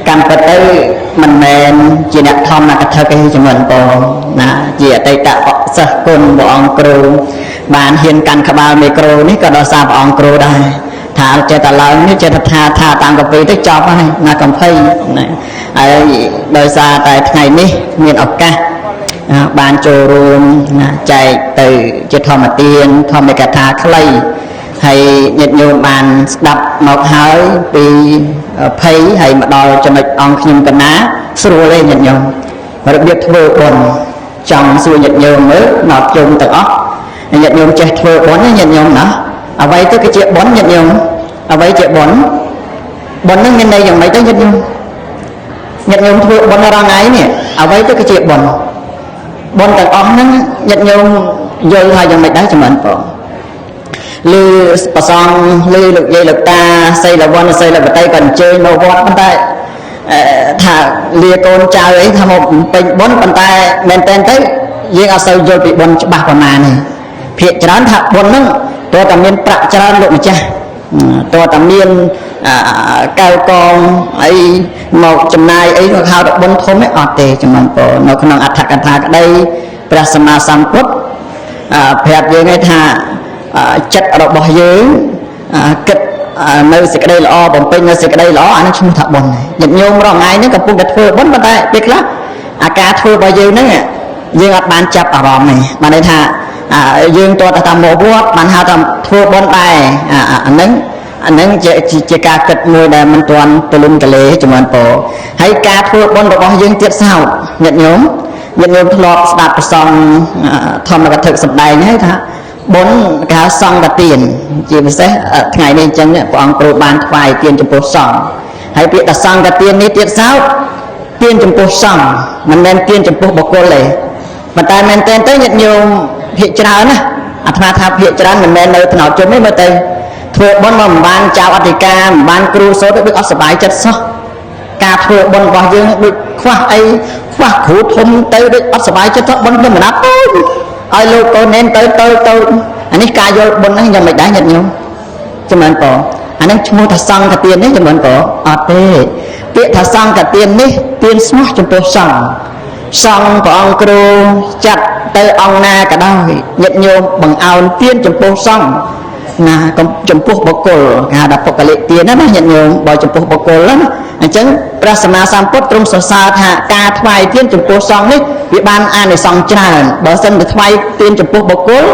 Speaker 6: កម្មពិតទៅមិនមែនជាអ្នកធម្មកថាទេចម្រើនពរណាជាអតីតសិស្សគុណព្រះអង្គគ្រូបានហ៊ានកាន់ក្បាលមីក្រូនេះក៏ដោយសារព្រះអង្គគ្រូដែរថាចេះតែឡើងនេះចេះតែថាតាមកពីទៅចប់ហើយណាកំភៃណាហើយដោយសារតែថ្ងៃនេះមានឱកាសបានចូលរួមណាចែកទៅជាធម្មទានធម្មកថាខ្លីហើយញាតិញោមបានស្ដាប់មកហើយពីភ័យហើយមកដល់ចំណុចអង្គខ្ញុំកណាស្រួលទេញាតិញោមរបៀបធ្វើបុណ្យចង់សួរញាតិញោមមើលមកជុំទាំងអស់ញាតិញោមចេះធ្វើបុណ្យញាតិញោមណាអ្វីទៅគឺជាបុណ្យញាតិញោមអ្វីជាបុណ្យបុណ្យនឹងមានន័យយ៉ាងម៉េចទៅញាតិញោមញាតិញោមធ្វើបុណ្យរាល់ថ្ងៃនេះអ្វីទៅគឺជាបុណ្យបុណ្យទាំងអស់ហ្នឹងញាតិញោមយល់ថាយ៉ាងម៉េចដែរចម្រើនពរឬប្រសងឬលោកយាយលោកតាសីលវណ្ណសីលវតីក៏អញ្ជើញមកវត្តប៉ុន្តែថាលាកូនចៅអីថាមកពេញបុណ្យប៉ុន្តែមែនតើទៅយើងអត់សូវយល់ពីបុណ្យច្បាស់ប៉ុន្មានទេភាគច្រើនថាបុណ្យហ្នឹងតើតែមានប្រាក់ច្រើនលោកម្ចាស់តើតែមានកៅកងអីមកចំណាយអីក៏ហៅថាបុណ្យធំឯអត់ទេចម្រើនពរនៅក្នុងអត្ថកថាក្តីព្រះសម្មាសម្ពុទ្ធប្រាប់យើងឯងថាចិត្តរបស់យើងគិតនៅសេចក្តីល្អបំពេញនៅសេចក្តីល្អអានឹងឈ្មោះថាបុណ្យញាតិញោមរាល់ថ្ងៃហ្នឹងកំពុងតែធ្វើបុណ្យប៉ុន្តែពេលខ្លះអាការធ្វើរបស់យើងហ្នឹងយើងអត់បានចាប់អារម្មណ៍ទេបានន័យថាយើងតើថាមកវត្តបានហៅថាធ្វើបុណ្យដែរអាហ្នឹងជាការគិតមួយដែលមិនទាន់ទូលំទូលាយចម្រើនពរហើយការធ្វើបុណ្យរបស់យើងទៀតសោតញាតិញោមញាតិញោមធ្លាប់ស្ដាប់ប្រសងធម្មកថាសម្ដែងហើយថាបុណ្យគេហៅសង្ឃទានជាពិសេសថ្ងៃនេះអញ្ចឹងព្រះអង្គគ្រូបានថ្វាយទានចំពោះសង្ឃហើយពាក្យថាសង្ឃទាននេះទៀតសោតទានចំពោះសង្ឃមិនមែនទានចំពោះបុគ្គលទេប៉ុន្តែមែនទែនទៅញាតិញោមភាគច្រើនណាអាត្មាថាភាគច្រើនមិនមែននៅថ្នោតជុំទេមើលទៅធ្វើបុណ្យមកមិនបានចៅអធិការមិនបានគ្រូសូត្រដូចអត់សប្បាយចិត្តសោះការធ្វើបុណ្យរបស់យើងដូចខ្វះអីខ្វះគ្រូធំទៅដូចអត់សប្បាយចិត្តសោះបុណ្យខ្ញុំមិនណាប់ឲ្យលោកកូននេនទៅទៅទៅអានេះការយល់បុណ្យហ្នឹងយ៉ាងម៉េចដែរញាតិញោមចម្រើនពរអាហ្នឹងឈ្មោះថាសង្ឃទាននេះចម្រើនពរអត់ទេពាក្យថាសង្ឃទាននេះទានស្មោះចំពោះសង្ឃសង្ឃព្រះអង្គគ្រូចាត់ទៅអង្គណាក៏ដោយញាតិញោមបង្អោនទានចំពោះសង្ឃណាចំពោះបុគ្គលគេហៅថាបុគ្គលិទានណាញាតិញោមបើចំពោះបុគ្គលណាអញ្ចឹងព្រះសម្មាសម្ពុទ្ធទ្រង់សរសើរថាការថ្វាយទានចំពោះសង្ឃនេះវាបានអានិសង្សច្រើនបើសិនទៅថ្វាយទានចំពោះបុគ្គល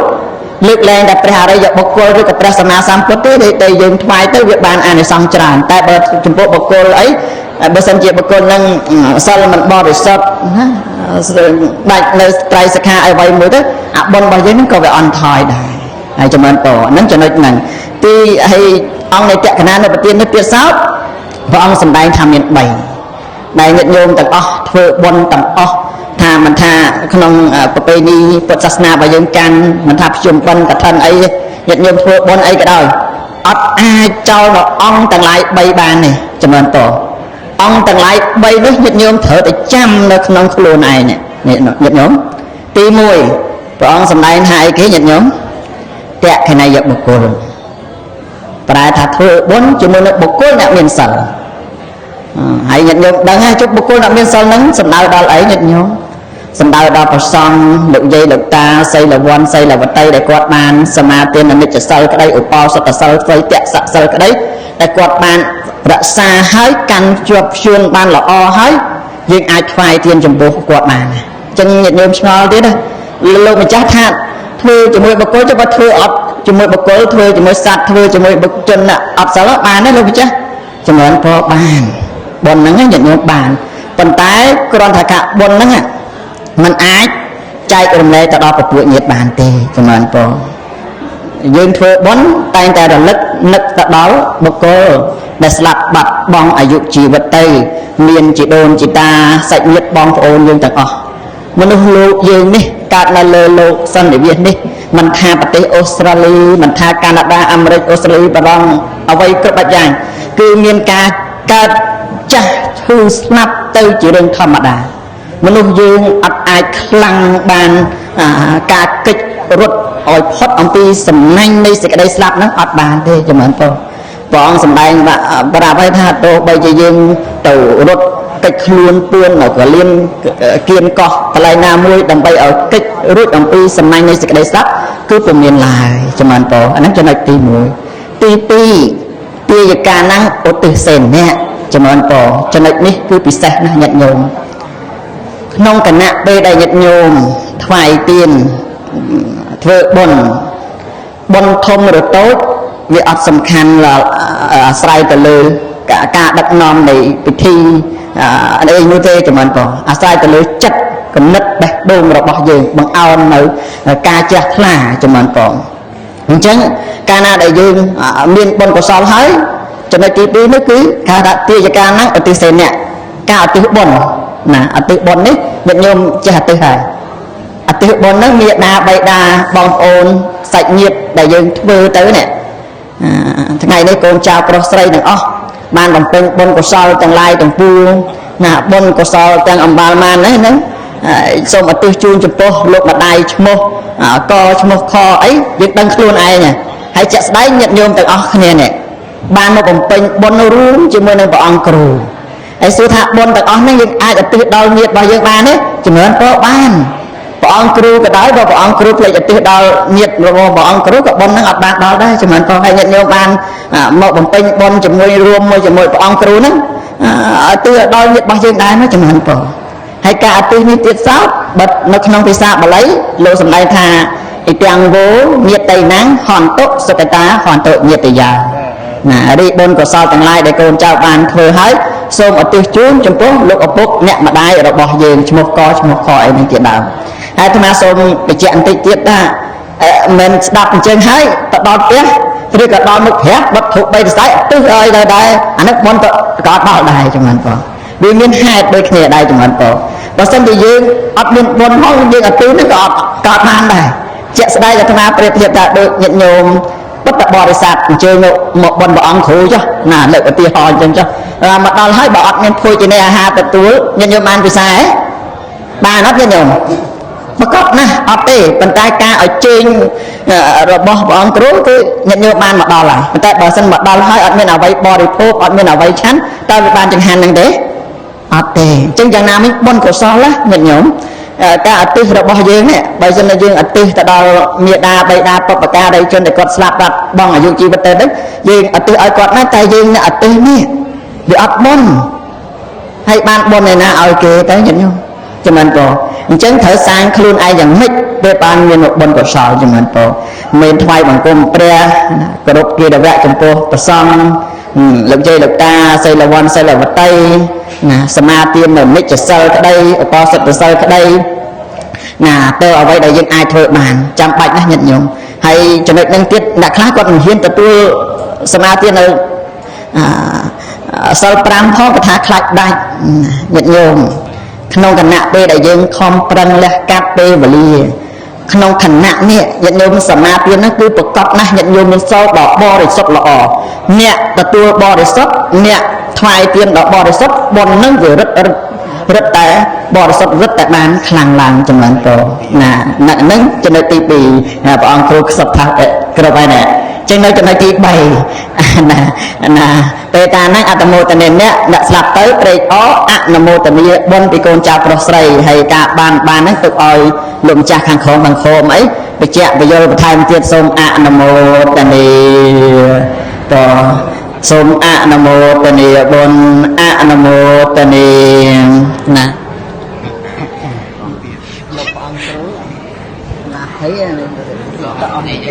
Speaker 6: លើកលែងតែព្រះអរិយបុគ្គលឬក៏ព្រះសម្មាសម្ពុទ្ធទេដែលយើងថ្វាយទៅវាបានអានិសង្សច្រើនតែបើចំពោះបុគ្គលអីបើសិនជាបុគ្គលនឹងសិលមិនបរិសុទ្ធណាដាច់នៅត្រៃសិក្ខាអ្វីមួយទៅអាបុណ្យរបស់យើងនឹងក៏វាអន់ថយដែរហើយចម្រើនពរហ្នឹងចំណុចហ្នឹងទីហើយអង្គនៃតក្កណានុប្រទាននេះទៀតសោតព្រះអង្គសម្ដែងថាមាន3ដែលញាតិញោមទាំងអស់ធ្វើបុណ្យទាំងអស់ថាមិនថាក្នុងប្រពៃណីពុទ្ធសាសនារបស់យើងកាន់មិនថាភ្ជុំបិណ្ឌកឋិនអីញាតិញោមធ្វើបុណ្យអីក៏ដោយអត់អាចចោលនៅអង្គទាំងឡាយ3បានទេចម្រើនពរអង្គទាំងឡាយ3នេះញាតិញោមត្រូវតែចាំនៅក្នុងខ្លួនឯងនេះញាតិញោមទី1ព្រះអង្គសម្ដែងថាអីគេញាតិញោមតក្ខណយបុគ្គលប្រែថាធ្វើបុណ្យជាមួយនឹងបុគ្គលអ្នកមានសិលហើយញាតិញោមដឹងហើយជុំបុគ្គលអ្នកមានសិលហ្នឹងសំដៅដល់អីញាតិញោមសំដៅដល់ព្រះសង្ឃលោកយាយលោកតាសីលវ័នសីលវតីដែលគាត់បានសមាទាននិច្ចសិលក្តីឧបោសថសិលក្តីតក្សសិលក្តីដែលគាត់បានរក្សាហើយកាន់ជាប់ជួនបានល្អហើយយើងអាចថ្វាយទានចំពោះគាត់បាន ចឹងញាតិញោមឆ្ងល់ទៀតណាលោកម្ចាស់ថាធ្វើជាមួយបុគ្គលចុះបើធ្វើអត់ជាមួយបុគ្គលធ្វើជាមួយសត្វធ្វើជាមួយបុគ្គជនអត់សិលបានទេលោកម្ចាស់ចម្រើនពរបានបុណ្យហ្នឹងញាតិញោមបានប៉ុន្តែគ្រាន់តែថាបុណ្យហ្នឹងมันអាចចែករំលែកទៅដល់ពពួកញាតិបានទេចម្រើនពរយើងធ្វើបុណ្យតែងតែរលឹកនឹកទៅដល់បុគ្គលដែលស្លាប់បាត់បង់អាយុជីវិតទៅមានជីដូនជីតាសាច់ញាតិបងប្អូនយើងទាំងអស់មនុស្សលោកយើងនេះកើតនៅលើលោកសន្និវាសនេះមិនថាប្រទេសអូស្ត្រាលីមិនថាកាណាដាអាមេរិកអូស្ត្រាលីបារាំងអ្វីគ្រប់បែបយ៉ាងគឺមានការកើតចាស់ឈឺស្លាប់ទៅជារឿងធម្មតាមនុស្សយើងអត់អាចខ្លាំងបានការកិច្ចរត់ឲ្យផុតអំពីសំណាញ់នៃសេចក្តីស្លាប់ហ្នឹងអត់បានទេចម្រើនពរព្រះអង្គសម្ដែងប្រាប់ឲ្យថាទោះបីជាយើងទៅរត់កិច្ចខ្លួនពួននៅកលៀនគៀនកោះកន្លែងណាមួយដើម្បីឲ្យកិច្ចរួចអំពីសំណាញ់នៃសេចក្តីស្លាប់គឺពុំមានឡើយចម្រើនពរអាហ្នឹងចំណុចទី1ទី2ទាយកាណាំងឧទ្ទិសេនៈចម្រើនពរចំណុចនេះគឺពិសេសណាស់ញាតិញោមក្នុងគណៈពេលដែលញាតិញោមថ្វាយទានធ្វើបុណ្យបុណ្យធំឬតូចវាអត់សំខាន់អាស្រ័យទៅលើការដឹកនាំនៃពិធីអីនោះទេចម្រើនពរអាស្រ័យទៅលើចិត្តគំនិតបេះដូងរបស់យើងបង្អោននៅការជ្រះថ្លាចម្រើនពរអញ្ចឹងកាលណាដែលយើងមានបុណ្យកុសលហើយចំណុចទី2នោះគឺការថាទាយកាហ្នឹងឧទ្ទិសេនៈការឧទ្ទិសបុណ្យណាឧទ្ទិសបុណ្យនេះញាតិញោមចេះឧទ្ទិសហើយឧទ្ទិសបុណ្យហ្នឹងមេដាបៃតាបងប្អូនសាច់ញាតិដែលយើងធ្វើទៅនេះថ្ងៃនេះកូនចៅប្រុសស្រីទាំងអស់បានបំពេញបុណ្យកុសលទាំងឡាយទាំងពួងណាបុណ្យកុសលទាំងអំបាលម៉ានហ្នឹងសូមឧទ្ទិសជូនចំពោះលោកម្ដាយឈ្មោះកឈ្មោះខអីយើងដឹងខ្លួនឯងហើយជាក់ស្ដែងញាតិញោមទាំងអស់គ្នានេះបានមកបំពេញបុណ្យរួមជាមួយនឹងព្រះអង្គគ្រូហើយសួរថាបុណ្យទាំងអស់ហ្នឹងយើងអាចឧទ្ទិសដល់ញាតិរបស់យើងបានទេចម្រើនពរបានព្រះអង្គគ្រូក៏ដោយបើព្រះអង្គគ្រូភ្លេចឧទ្ទិសដល់ញាតិរបស់ព្រះអង្គគ្រូក៏បុណ្យហ្នឹងអត់បានដល់ដែរចម្រើនពរហើយញាតិញោមបានមកបំពេញបុណ្យជាមួយរួមមួយជាមួយព្រះអង្គគ្រូហ្នឹងឧទ្ទិសដល់ញាតិរបស់យើងដែរណាចម្រើនពរហើយការឧទ្ទិសនេះទៀតសោតបើនៅក្នុងភាសាបាលីលោកសម្ដែងថាអ៊ីទាំងវោញាតិណាំងហន្តុសុកតាហន្តុញាតិយាណារីបុណ្យកុសលទាំងឡាយដែលកូនចៅបានធ្វើហើយសូមឧទ្ទិសជូនចំពោះលោកឪពុកអ្នកម្ដាយរបស់យើងឈ្មោះកឈ្មោះខអីនេះជាដើមហើយអាត្មាសូមបញ្ជាក់បន្តិចទៀតថាមិនស្ដាប់អញ្ចឹងហើយទៅដល់ផ្ទះឬក៏ដល់មុខព្រះវត្ថុបីសរសៃឧទ្ទិសឲ្យទៅដែរអានេះបុណ្យក៏អត់ដល់ដែរចម្រើនពរវាមានហេតុដូចគ្នាដែរចម្រើនពរបើសិនជាយើងអត់មានបុណ្យផងយើងឧទ្ទិសនេះក៏អត់កើតបានដែរជាក់ស្ដែងអាត្មាប្រៀបធៀបថាដូចញាតិញោមពុទ្ធបរិស័ទអញ្ជើញមកបុណ្យព្រះអង្គគ្រូចុះណាលើកឧទាហរណ៍អញ្ចឹងចុះមកដល់ហើយបើអត់មានភោជនាអាហារទទួលញាតិញោមបានពិសាហ៎បានអត់ញាតិញោមប្រកបណាស់អត់ទេប៉ុន្តែការអញ្ជើញរបស់ព្រះអង្គគ្រូគឺញាតិញោមបានមកដល់ហើយប៉ុន្តែបើសិនមកដល់ហើយអត់មានអ្វីបរិភោគអត់មានអ្វីឆាន់តើវាបានចង្ហាន់នឹងទេអត់ទេអញ្ចឹងយ៉ាងណាមិញបុណ្យកុសលណាញាតិញោមការឧទ្ទិសរបស់យើងនេះបើសិនជាយើងឧទ្ទិសទៅដល់មេដាបៃតាបុព្វការីជនដែលគាត់ស្លាប់បាត់បង់អាយុជីវិតទៅហ្នឹងយើងឧទ្ទិសឲ្យគាត់ណាតែយើងអ្នកឧទ្ទិសនេះវាអត់បុណ្យហើយបានបុណ្យឯណាឲ្យគេទៅញាតិញោមចម្រើនពរអញ្ចឹងត្រូវសាងខ្លួនឯងយ៉ាងម៉េចពេលបានមានបុណ្យកុសលចម្រើនពរមានថ្វាយបង្គំព្រះគោរពគារវៈចំពោះព្រះសង្ឃលោកយាយលោកតាសីលវ័នសីលវតីណាសមាទាននៅនិច្ចសិលក្តីឧបោសថសិលក្តីណាទៅអ្វីដែលយើងអាចធ្វើបានចាំបាច់ណាស់ញាតិញោមហើយចំណុចនឹងទៀតអ្នកខ្លះគាត់មិនហ៊ានទទួលសមាទាននៅសិល5ផងគាត់ថាខ្លាចដាច់ញាតិញោមក្នុងគណៈពេលដែលយើងខំប្រឹងលះកាត់ពេលវេលាក្នុងខណៈនេះញាតិញោមសមាទានហ្នឹងគឺប្រកបណាស់ញាតិញោមមានសោដ៏បរិសុទ្ធល្អអ្នកទទួលបរិសុទ្ធអ្នកថ្វាយទានដ៏បរិសុទ្ធបុណ្យនឹងវារឹតរឹតតែបរិសុទ្ធរឹតតែបានខ្លាំងឡើងចម្រើនពរណាហ្នឹងចំណុចទី2ព្រះអង្គគ្រូខ្សឹបថាគ្រប់ហើយណែចឹងនៅចំណុចទី3ណាណាពេលតាហ្នឹងអត្តមោទនាអ្នកស្លាប់ទៅព្រេកអអនុមោទនាបុណ្យពីកូនចៅប្រុសស្រីហើយការបានហ្នឹងទុកឲ្យលោកម្ចាស់ខាងក្រោមខាងក្រោមអីបញ្ជាក់បញ្យល់បន្ថែមទៀតសូមអនុមោទនាតសូមអនុមោទនាបុណ្យអនុមោទនាណា តអស់នេះ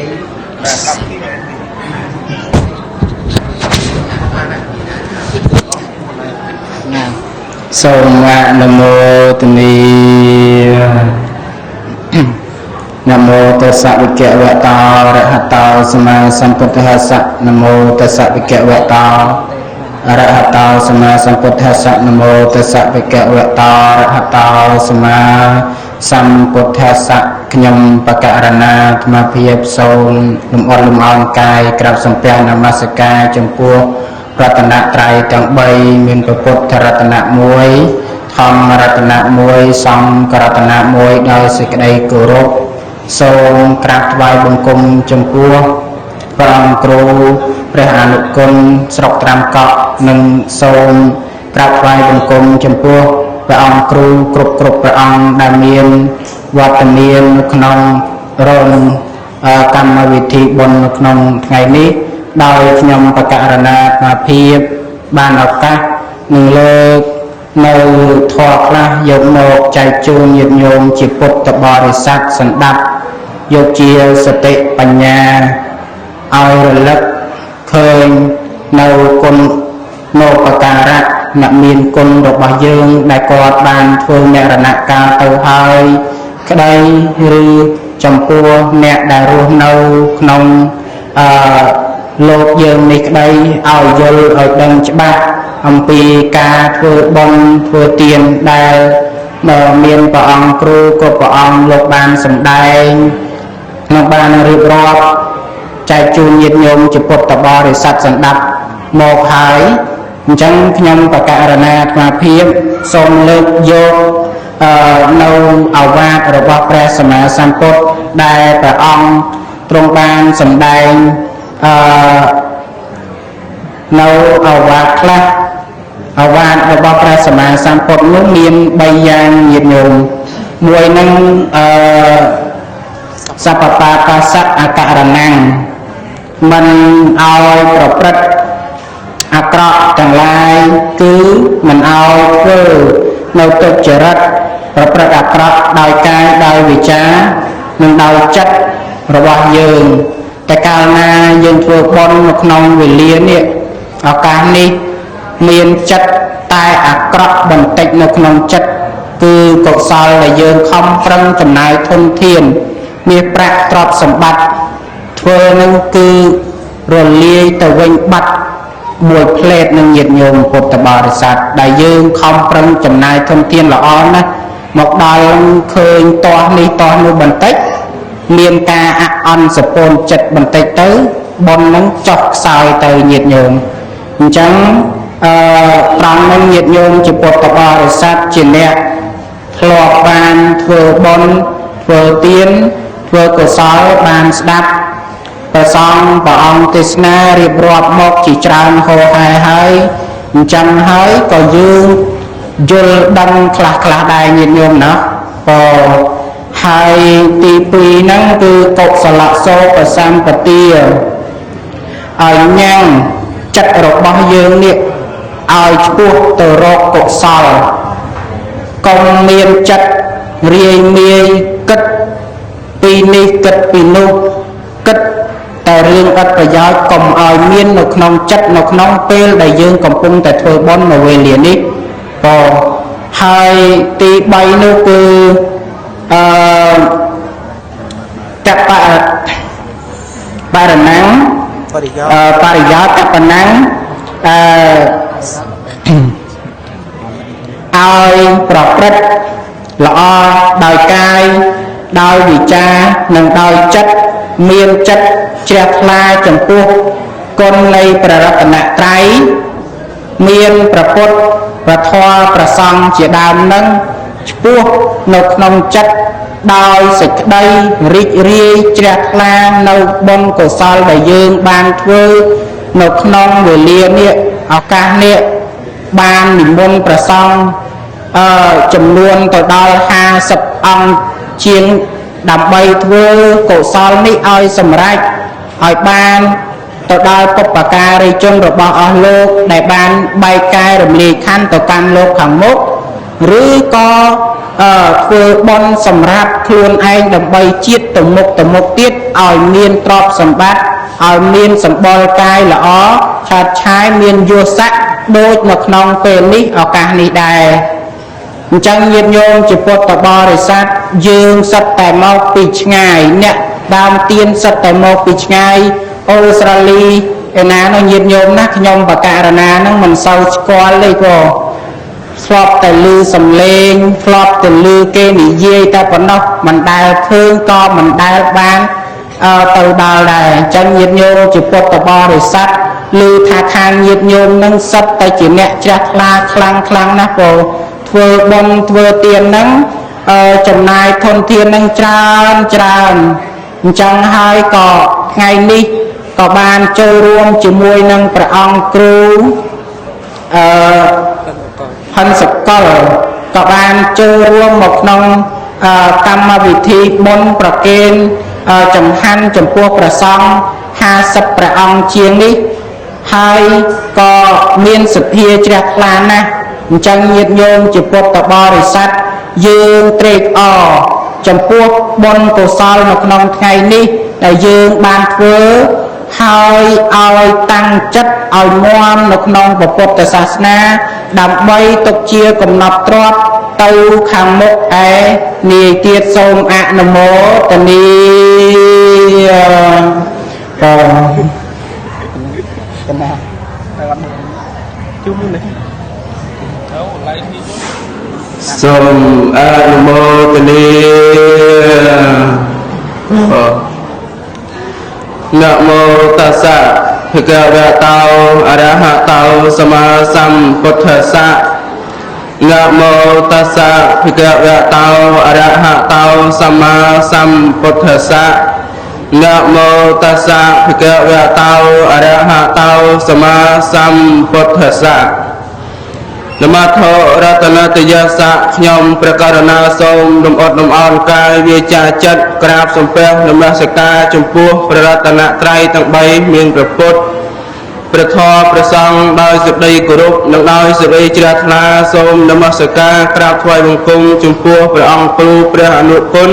Speaker 6: ណា
Speaker 3: សូមអនុមោទនីនមោតស្សៈវិគវតោរហតោសម្មាសម្ពុទ្ធស្សៈនមោតស្សៈវិគវតោអរហតោសម្មាសម្ពុទ្ធស្សៈនមោតស្សៈវិគវតោអរហតោសម្មាសម្ពុទ្ធស្សៈខ្ញុំបកករណាអាត្មាភាពសូមលំអត់លំអោនកាយក្រាបសំពះនមស្ការចំពោះរតនត្រ័យទាំង3មានព្រះពុទ្ធរតនៈ1ធម្មរតនៈ1សង្ឃរតនៈ1ដោយសេចក្តីគោរពសូមក្រាបថ្វាយបង្គំចំពោះព្រះអង្គគ្រូព្រះអនុគុណស្រុកត្រាំកក់និងសូមក្រាបថ្វាយបង្គំចំពោះព្រះអង្គគ្រូគ្រប់ព្រះអង្គដែលមានវត្តមាននៅក្នុងរោងកម្មវិធីបុណ្យនៅក្នុងថ្ងៃនេះដោយខ្ញុំបកករណាអាត្មាភាពបានឱកាសនឹងលើកនៅធម៌ខ្លះយកមកចែកជូនញាតិញោមជាពុទ្ធបរិស័ទសម្ដាប់យកជាសតិបញ្ញាឲ្យរលឹកឃើញនៅគុណនោបការៈអ្នកមានគុណរបស់យើងដែលគាត់បានធ្វើមរណកាលទៅហើយក្តីឬចំពោះអ្នកដែលរស់នៅក្នុងលោកយើងនេះក្តីឲ្យយល់ឲ្យដឹងច្បាស់អំពីការធ្វើបុណ្យធ្វើទានដែលមានព្រះអង្គគ្រូគ្រប់ព្រះអង្គលោកបានសម្ដែងនិងបានរៀបរាប់ចែកជូនញាតិញោមជាពុទ្ធបរិស័ទសម្ដាប់មកហើយអញ្ចឹងខ្ញុំបកករណាអាត្មាភាពសូមលើកយកនៅឱវាទរបស់ព្រះសម្មាសម្ពុទ្ធដែលព្រះអង្គទ្រង់បានសម្ដែងនៅឱវាទខ្លះឱវាទរបស់ព្រះសម្មាសម្ពុទ្ធនោះមាន3យ៉ាងញាតិញោមមួយនឹងសពបាបាសៈអករណੰមិនឲ្យប្រព្រឹត្តអាក្រក់ទាំងឡាយគឺមិនឲ្យធ្វើនៅទុច្ចរិតប្រព្រឹត្តអាក្រក់ដោយកាយដោយវិចារនិងដោយចិត្តរបស់យើងតែកាលណាយើងធ្វើបុណ្យនៅក្នុងវេលានេះឱកាសនេះមានចិត្តតែអាក្រក់បន្តិចនៅក្នុងចិត្តគឺកុសលដែលយើងខំប្រឹងចំណាយធនធានមាសប្រាក់ទ្រព្យសម្បត្តិធ្វើនឹងគឺរលាយទៅវិញបាត់មួយផ្លេតនឹងញាតិញោមពុទ្ធបរិស័ទដែលយើងខំប្រឹងចំណាយធនធានល្អណាស់មកដល់ឃើញទាស់នេះទាស់នោះបន្តិចមានការអអន់សពូនចិត្តបន្តិចទៅបុណ្យនឹងចុះខ្សោយទៅញាតិញោមអញ្ចឹងត្រង់នឹងញាតិញោមជាពុទ្ធបរិស័ទជាអ្នកធ្លាប់បានធ្វើបុណ្យធ្វើទានធ្វើកុសលបានស្ដាប់ព្រះសង្ឃព្រះអង្គទេសនារៀបរាប់មកជាច្រើនហោហែហើយអញ្ចឹងហើយក៏យើងយល់ដឹងខ្លះខ្លះដែរញាតិញោមណាក៏ហើយទី2ហ្នឹងគឺកុសលសោបសម្បទាឲ្យញ៉ាំងចិត្តរបស់យើងនេះឲ្យឆ្ពោះទៅរកកុសលកុំមានចិត្តរាយមាយគិតពីនេះគិតពីនោះគិតតែរឿងឥតប្រយោជន៍កុំឲ្យមាននៅក្នុងចិត្តនៅក្នុងពេលដែលយើងកំពុងតែធ្វើបុណ្យនៅវេលានេះក៏ហើយទី3នោះគឺតបបរណੰបរិយោតបណੰឲ្យប្រព្រឹត្តល្អដោយកាយដោយវិចារនិងដោយចិត្តមានចិត្តជ្រះថ្លាចំពោះគុណនៃព្រះរតនត្រ័យមានព្រះពុទ្ធព្រះធម៌ព្រះសង្ឃជាដើមនឹងឆ្ពោះនៅក្នុងចិត្តដោយសេចក្តីរីករាយជ្រះថ្លានៅបុណ្យកុសលដែលយើងបានធ្វើនៅក្នុងវេលានេះឱកាសនេះបាននិមន្តព្រះសង្ឃចំនួនទៅដល់50អង្គជាងដើម្បីធ្វើកុសលនេះឲ្យសម្រេចឲ្យបានទៅដល់បុព្វការីជនរបស់អស់លោកដែលបានបែកកែរំលាយខណ្ឌទៅកាន់លោកខាងមុខឬក៏
Speaker 6: ធ្វើបុណ្យសម្រាប់ខ្លួនឯងដើម្បីជាតិទៅមុខទៅមុខទៀតឲ្យមានទ្រព្យសម្បត្តិឲ្យមានសម្បុរកាយល្អឆើតឆាយមានយស័ក្តិដូចនៅក្នុងពេលនេះឱកាសនេះដែរអញ្ចឹងញាតិញោមជាពុទ្ធបរិស័ទយើងសុទ្ធតែមកពីឆ្ងាយអ្នកដើមទៀនសុទ្ធតែមកពីឆ្ងាយអូស្ត្រាលីឯណានោះញាតិញោមណាខ្ញុំបករណានឹងមិនសូវស្គាល់ទេព្រោះធ្លាប់តែឮសំឡេងធ្លាប់តែឮគេនិយាយតែប៉ុណ្ណោះមិនដែលឃើញក៏មិនដែលបានទៅដល់ដែរអញ្ចឹងញាតិញោមជាពុទ្ធបរិស័ទឮថាខាងញាតិញោមនឹងសុទ្ធតែជាអ្នកជ្រះថ្លាខ្លាំងខ្លាំងណាស់ព្រោះធ្វើបុណ្យធ្វើទាននឹងចំណាយធនធាននឹងច្រើនច្រើនអញ្ចឹងហើយក៏ថ្ងៃនេះក៏បានចូលរួមជាមួយនឹងព្រះអង្គគ្រូហិនសកលក៏បានចូលរួមមកក្នុងកម្មវិធីបុណ្យប្រគេនចង្ហាន់ចំពោះព្រះសង្ឃ50ព្រះអង្គជាងនេះហើយក៏មានសទ្ធាជ្រះថ្លាណាស់អញ្ចឹងញាតិញោមជាពុទ្ធបរិស័ទយើងត្រេកអរចំពោះបុណ្យកុសលនៅក្នុងថ្ងៃនេះដែលយើងបានធ្វើហើយឲ្យតាំងចិត្តឲ្យមាំនៅក្នុងពុទ្ធសាសនាដើម្បីទុកជាកំណត់ទ្រព្យទៅខាងមុខឯនាយទៀតសូមអនុមោទនា
Speaker 4: សូមអនុមោទនានមោតស្សៈភគវតោអរហតោសម្មាសម្ពុទ្ធស្សៈនមោតស្សៈភគវតោអរហតោសម្មាសម្ពុទ្ធស្សៈនមោតស្សៈភគវតោអរហតោសម្មាសម្ពុទ្ធស្សៈនមថរតនតយសៈខ្ញុំព្រះករុណាសូមរំអត់រំអោនកាយវាចាចិត្តក្រាបសំពះនមស្ការចំពោះព្រះរតនត្រ័យទាំង3មានព្រះពុទ្ធព្រះធម៌ព្រះសង្ឃដោយសេចក្តីគោរពនិងដោយសេចក្តីជ្រះថ្លាសូមនមស្ការក្រាបថ្វាយបង្គំចំពោះព្រះអង្គគ្រូព្រះអនុគុណ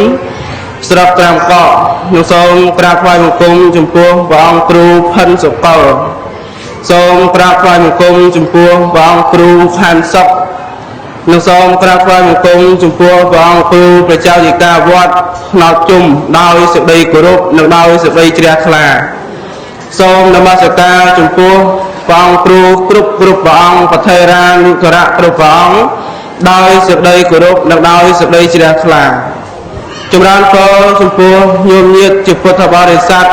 Speaker 4: ស្រុកត្រាំកក់និងសូមក្រាបថ្វាយបង្គំចំពោះព្រះអង្គគ្រូផិនសុកលសូមក្រាបថ្វាយបង្គំចំពោះព្រះអង្គគ្រូខានសុកនិងសូមក្រាបថ្វាយបង្គំចំពោះព្រះអង្គគ្រូព្រះចៅយិកាវត្តថ្នោតជុំដោយសេចក្តីគោរពនិងដោយសេចក្តីជ្រះថ្លាសូមនមស្ការចំពោះព្រះអង្គគ្រូគ្រប់ព្រះអង្គបថេរានុធរៈគ្រប់ព្រះអង្គដោយសេចក្តីគោរពនិងដោយសេចក្តីជ្រះថ្លាចម្រើនពរចំពោះញោមញាតិជាពុទ្ធបរិស័ទ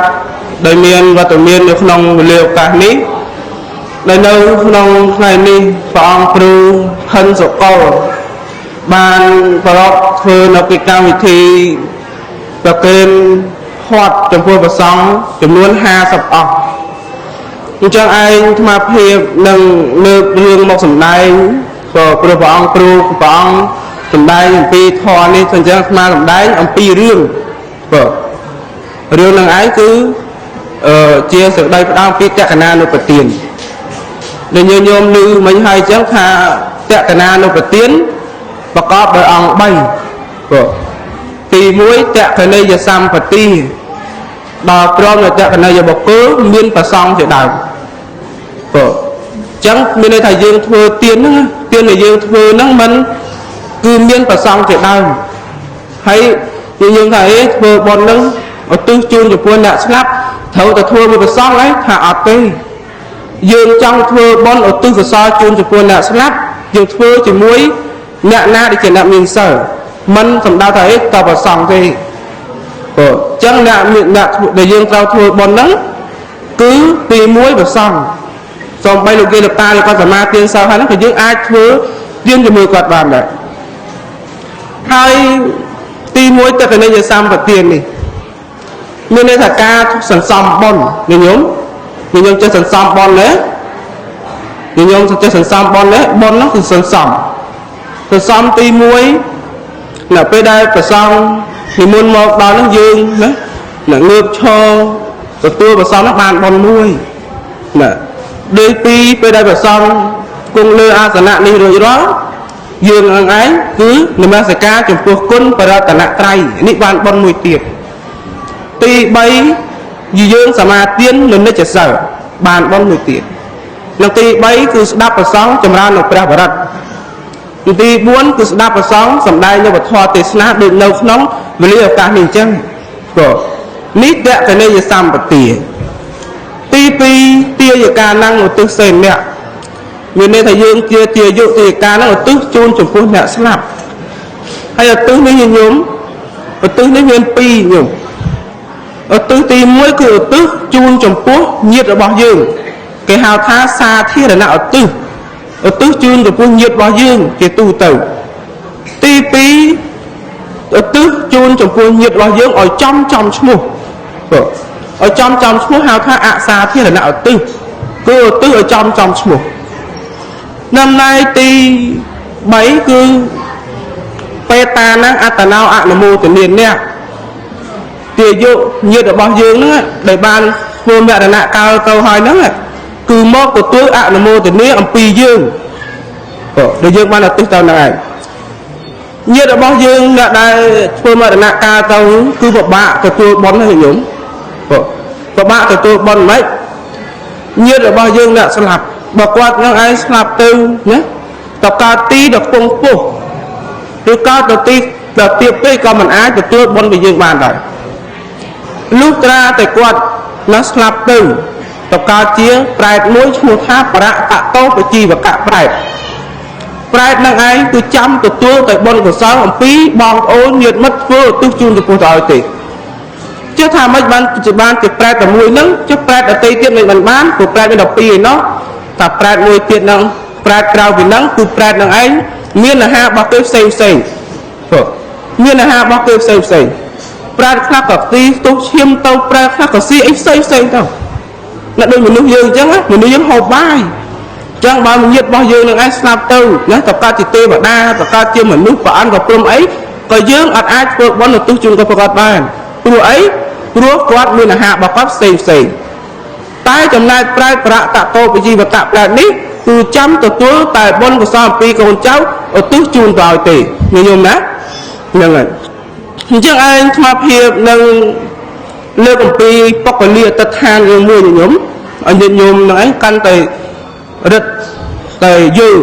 Speaker 4: ដែលមានវត្តមាននៅក្នុងវេលាឱកាសនេះដែលនៅក្នុងថ្ងៃនេះព្រះអង្គគ្រូហិនសុកលបានប្រកបធ្វើនៅកិច្ចកម្មវិធីប្រគេនហត់ចំពោះព្រះសង្ឃចំនួន50អង្គអញ្ចឹងឯងអាត្មាភាពនឹងលើករឿងមកសម្ដែងក៏ព្រោះព្រះអង្គគ្រូព្រះអង្គសម្ដែងអំពីធម៌នេះអញ្ចឹងអាត្មាសម្ដែងអំពីរឿងបាទរឿងនឹងឯងគឺជាសេចក្តីផ្ដើមពីតក្កណានុប្រទានដែលញោមឮមិញហើយអញ្ចឹងថាតក្កណានុប្រទានប្រកបដោយអង្គ3បាទទី1តក្កនីយសម្បទាដល់ព្រមនៅតក្កនីយបុគ្គលមានប្រសង្ឃជាដើមបាទអញ្ចឹងមានន័យថាយើងធ្វើទានហ្នឹងទានដែលយើងធ្វើហ្នឹងមិនគឺមានប្រសង្ឃជាដើមហើយយើងថាអេធ្វើបុណ្យហ្នឹងឧទ្ទិសជូនចំពោះអ្នកស្លាប់ត្រូវតែធ្វើមួយប្រសង្ឃហើយថាអត់ទេយើងចង់ធ្វើបុណ្យឧទ្ទិសកុសលជូនចំពោះអ្នកស្លាប់យើងធ្វើជាមួយអ្នកណាដែលជាអ្នកមានសិលមិនសំដៅថាអេតប្រសង្ឃទេព្រោះអញ្ចឹងអ្នកដែលយើងត្រូវធ្វើបុណ្យហ្នឹងគឺទី1ប្រសង្ឃសូម្បីលោកយាយលោកតាលោកគាត់សមាទានសិលហើយហ្នឹងក៏យើងអាចធ្វើទានជាមួយគាត់បានដែរហើយទី1តក្កនិយសម្បទាននេះមានន័យថាការសន្សំបុណ្យញោមញោមចេះសន្សំបុណ្យទេញោមចេះសន្សំបុណ្យទេបុណ្យនោះគឺសន្សំទី1នៅពេលដែលព្រះសង្ឃនិមន្តមកដល់នោះយើងណាអ្នកងើបឈរទទួលព្រះសង្ឃនោះបានបុណ្យមួយណាដូចពីពេលដែលព្រះសង្ឃគង់លើអាសនៈនេះរួចរាល់
Speaker 7: យើងនឹងឯងគឺនមស្ការចំពោះគុណបរតនត្រ័យនេះបានបុណ្យមួយទៀតទី3យើងសមាទាននៅនិច្ចសិលបានបុណ្យមួយទៀតនិងទី3គឺស្ដាប់ព្រះសង្ឃចម្រើននៅព្រះបរិត្តទី4គឺស្ដាប់ព្រះសង្ឃសម្ដែងនៅវធទេសនាដូចនៅក្នុងវេលាឱកាសនេះអញ្ចឹងក៏នេះតកនិយសម្បទាទី2ទាយកាណੰឧទ្ទិសសេនៈមានន័យថាយើងជាទាយុទាយកាណੰឧទ្ទិសជូនចំពោះអ្នកស្លាប់ហើយឧទ្ទិសនេះញោមឧទ្ទិសនេះមាន2ញោមឧទ្ទិសទី1គឺឧទ្ទិសជូនចំពោះញាតិរបស់យើងគេហៅថាសាធារណៈឧទ្ទិសឧទ្ទិសជូនចំពោះញាតិរបស់យើងជាទូទៅទី2ឧទ្ទិសជូនចំពោះញាតិរបស់យើងឲ្យចំឈ្មោះឲ្យចំឈ្មោះហៅថាអសាធារណៈឧទ្ទិសគឺឧទ្ទិសឲ្យចំឈ្មោះដំណែកទី3គឺបេតានអត្តណោអនុមោទនាអ្នកទាយុញាតិរបស់យើងហ្នឹងដែលបានធ្វើមរណៈកាលទៅហើយហ្នឹងគឺមកទទួលអនុមោទនាអំពីយើងដែលយើងបានឧទ្ទិសទៅហ្នឹងឯងញាតិរបស់យើងអ្នកដែលធ្វើមរណៈកាលទៅគឺពិបាកទទួលបុណ្យហ្នឹងញោមពិបាកទទួលបុណ្យមិនញាតិរបស់យើងអ្នកស្លាប់បើគាត់នឹងឯងស្លាប់ទៅណាតកើតទីដល់ខ្ពង់ខ្ពស់ឬកើតទៅទីដល់ទៀបពេកក៏មិនអាចទទួលបុណ្យពីយើងបានដែរលុះត្រាតែគាត់ណាស្លាប់ទៅតកើតជាប្រែតមួយឈ្មោះថាបរតតោបជីវកៈប្រែតប្រែតនឹងឯងគឺចាំទទួលតែបុណ្យកុសលអំពីបងប្អូនញាតិមិត្តធ្វើឧទ្ទិសជូនចំពោះទៅឲ្យទេជឿថាមិនបានជាប្រែតតែមួយហ្នឹងចុះប្រែតដទៃទៀតមិនបានព្រោះប្រែតមាន12ឯណោះតែប្រែតមួយទៀតហ្នឹងប្រែតក្រៅពីហ្នឹងគឺប្រែតនឹងឯងមានអាហាររបស់គេផ្សេងផ្សេងមានអាហាររបស់គេផ្សេងផ្សេងប្រែតខ្លះក៏ទីទោះឈាមទៅប្រែតខ្លះក៏ស៊ីអីផ្សេងផ្សេងទៅណាដូចមនុស្សយើងអញ្ចឹងមនុស្សយើងហូបបាយអញ្ចឹងបើញាតិរបស់យើងនឹងឯងស្លាប់ទៅណាតកើតជាទេវតាតកើតជាមនុស្សប្រអន់ក៏ព្រមអីក៏យើងអត់អាចធ្វើបុណ្យឧទ្ទិសជូនគាត់បានព្រោះអីព្រោះគាត់មានអាហាររបស់គាត់ផ្សេងផ្សេងតែចំណែកប្រែតប្រតតោបជីវកៈប្រែតនេះគឺចាំទទួលតែបុណ្យកុសលអំពីកូនចៅឧទ្ទិសជូនទៅឲ្យទេញោមណាហ្នឹងហើយអញ្ចឹងឯងស្មារភាពនឹងលើកអំពីបុគ្គលិអតិដ្ឋានរឿងមួយញោមឲ្យញាតិញោមនឹងឯងកាន់តែរឹតតែយល់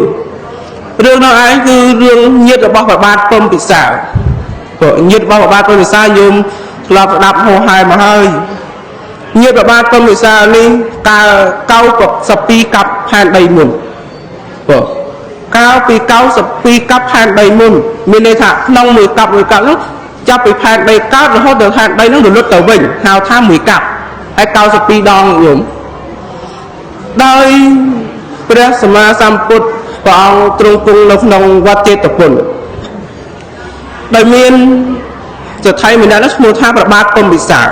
Speaker 7: រឿងនោះឯងគឺរឿងញាតិរបស់ព្រះបាទព្រហ្មពិសាលព្រោះញាតិរបស់ព្រះបាទព្រហ្មពិសាលញោមធ្លាប់ស្ដាប់ហោហែមកហើយញាតិព្រះបាទព្រហ្មពិសាលនេះកាល92កាប់ផែនដីមុនព្រោះកាលពី92កាប់ផែនដីមុនមានន័យថាក្នុងមួយកាប់មួយកាប់នោះចាប់ពីផែនដីកើតរហូតដល់ផែនដីនោះរលត់ទៅវិញហៅថាមួយកាប់ហើយ92ដងញោមដោយព្រះសម្មាសម្ពុទ្ធព្រះអង្គទ្រង់គង់នៅក្នុងវត្តចេតពុនដោយមានសេដ្ឋីម្នាក់នោះឈ្មោះថាព្រះបាទព្រហ្មវិសាល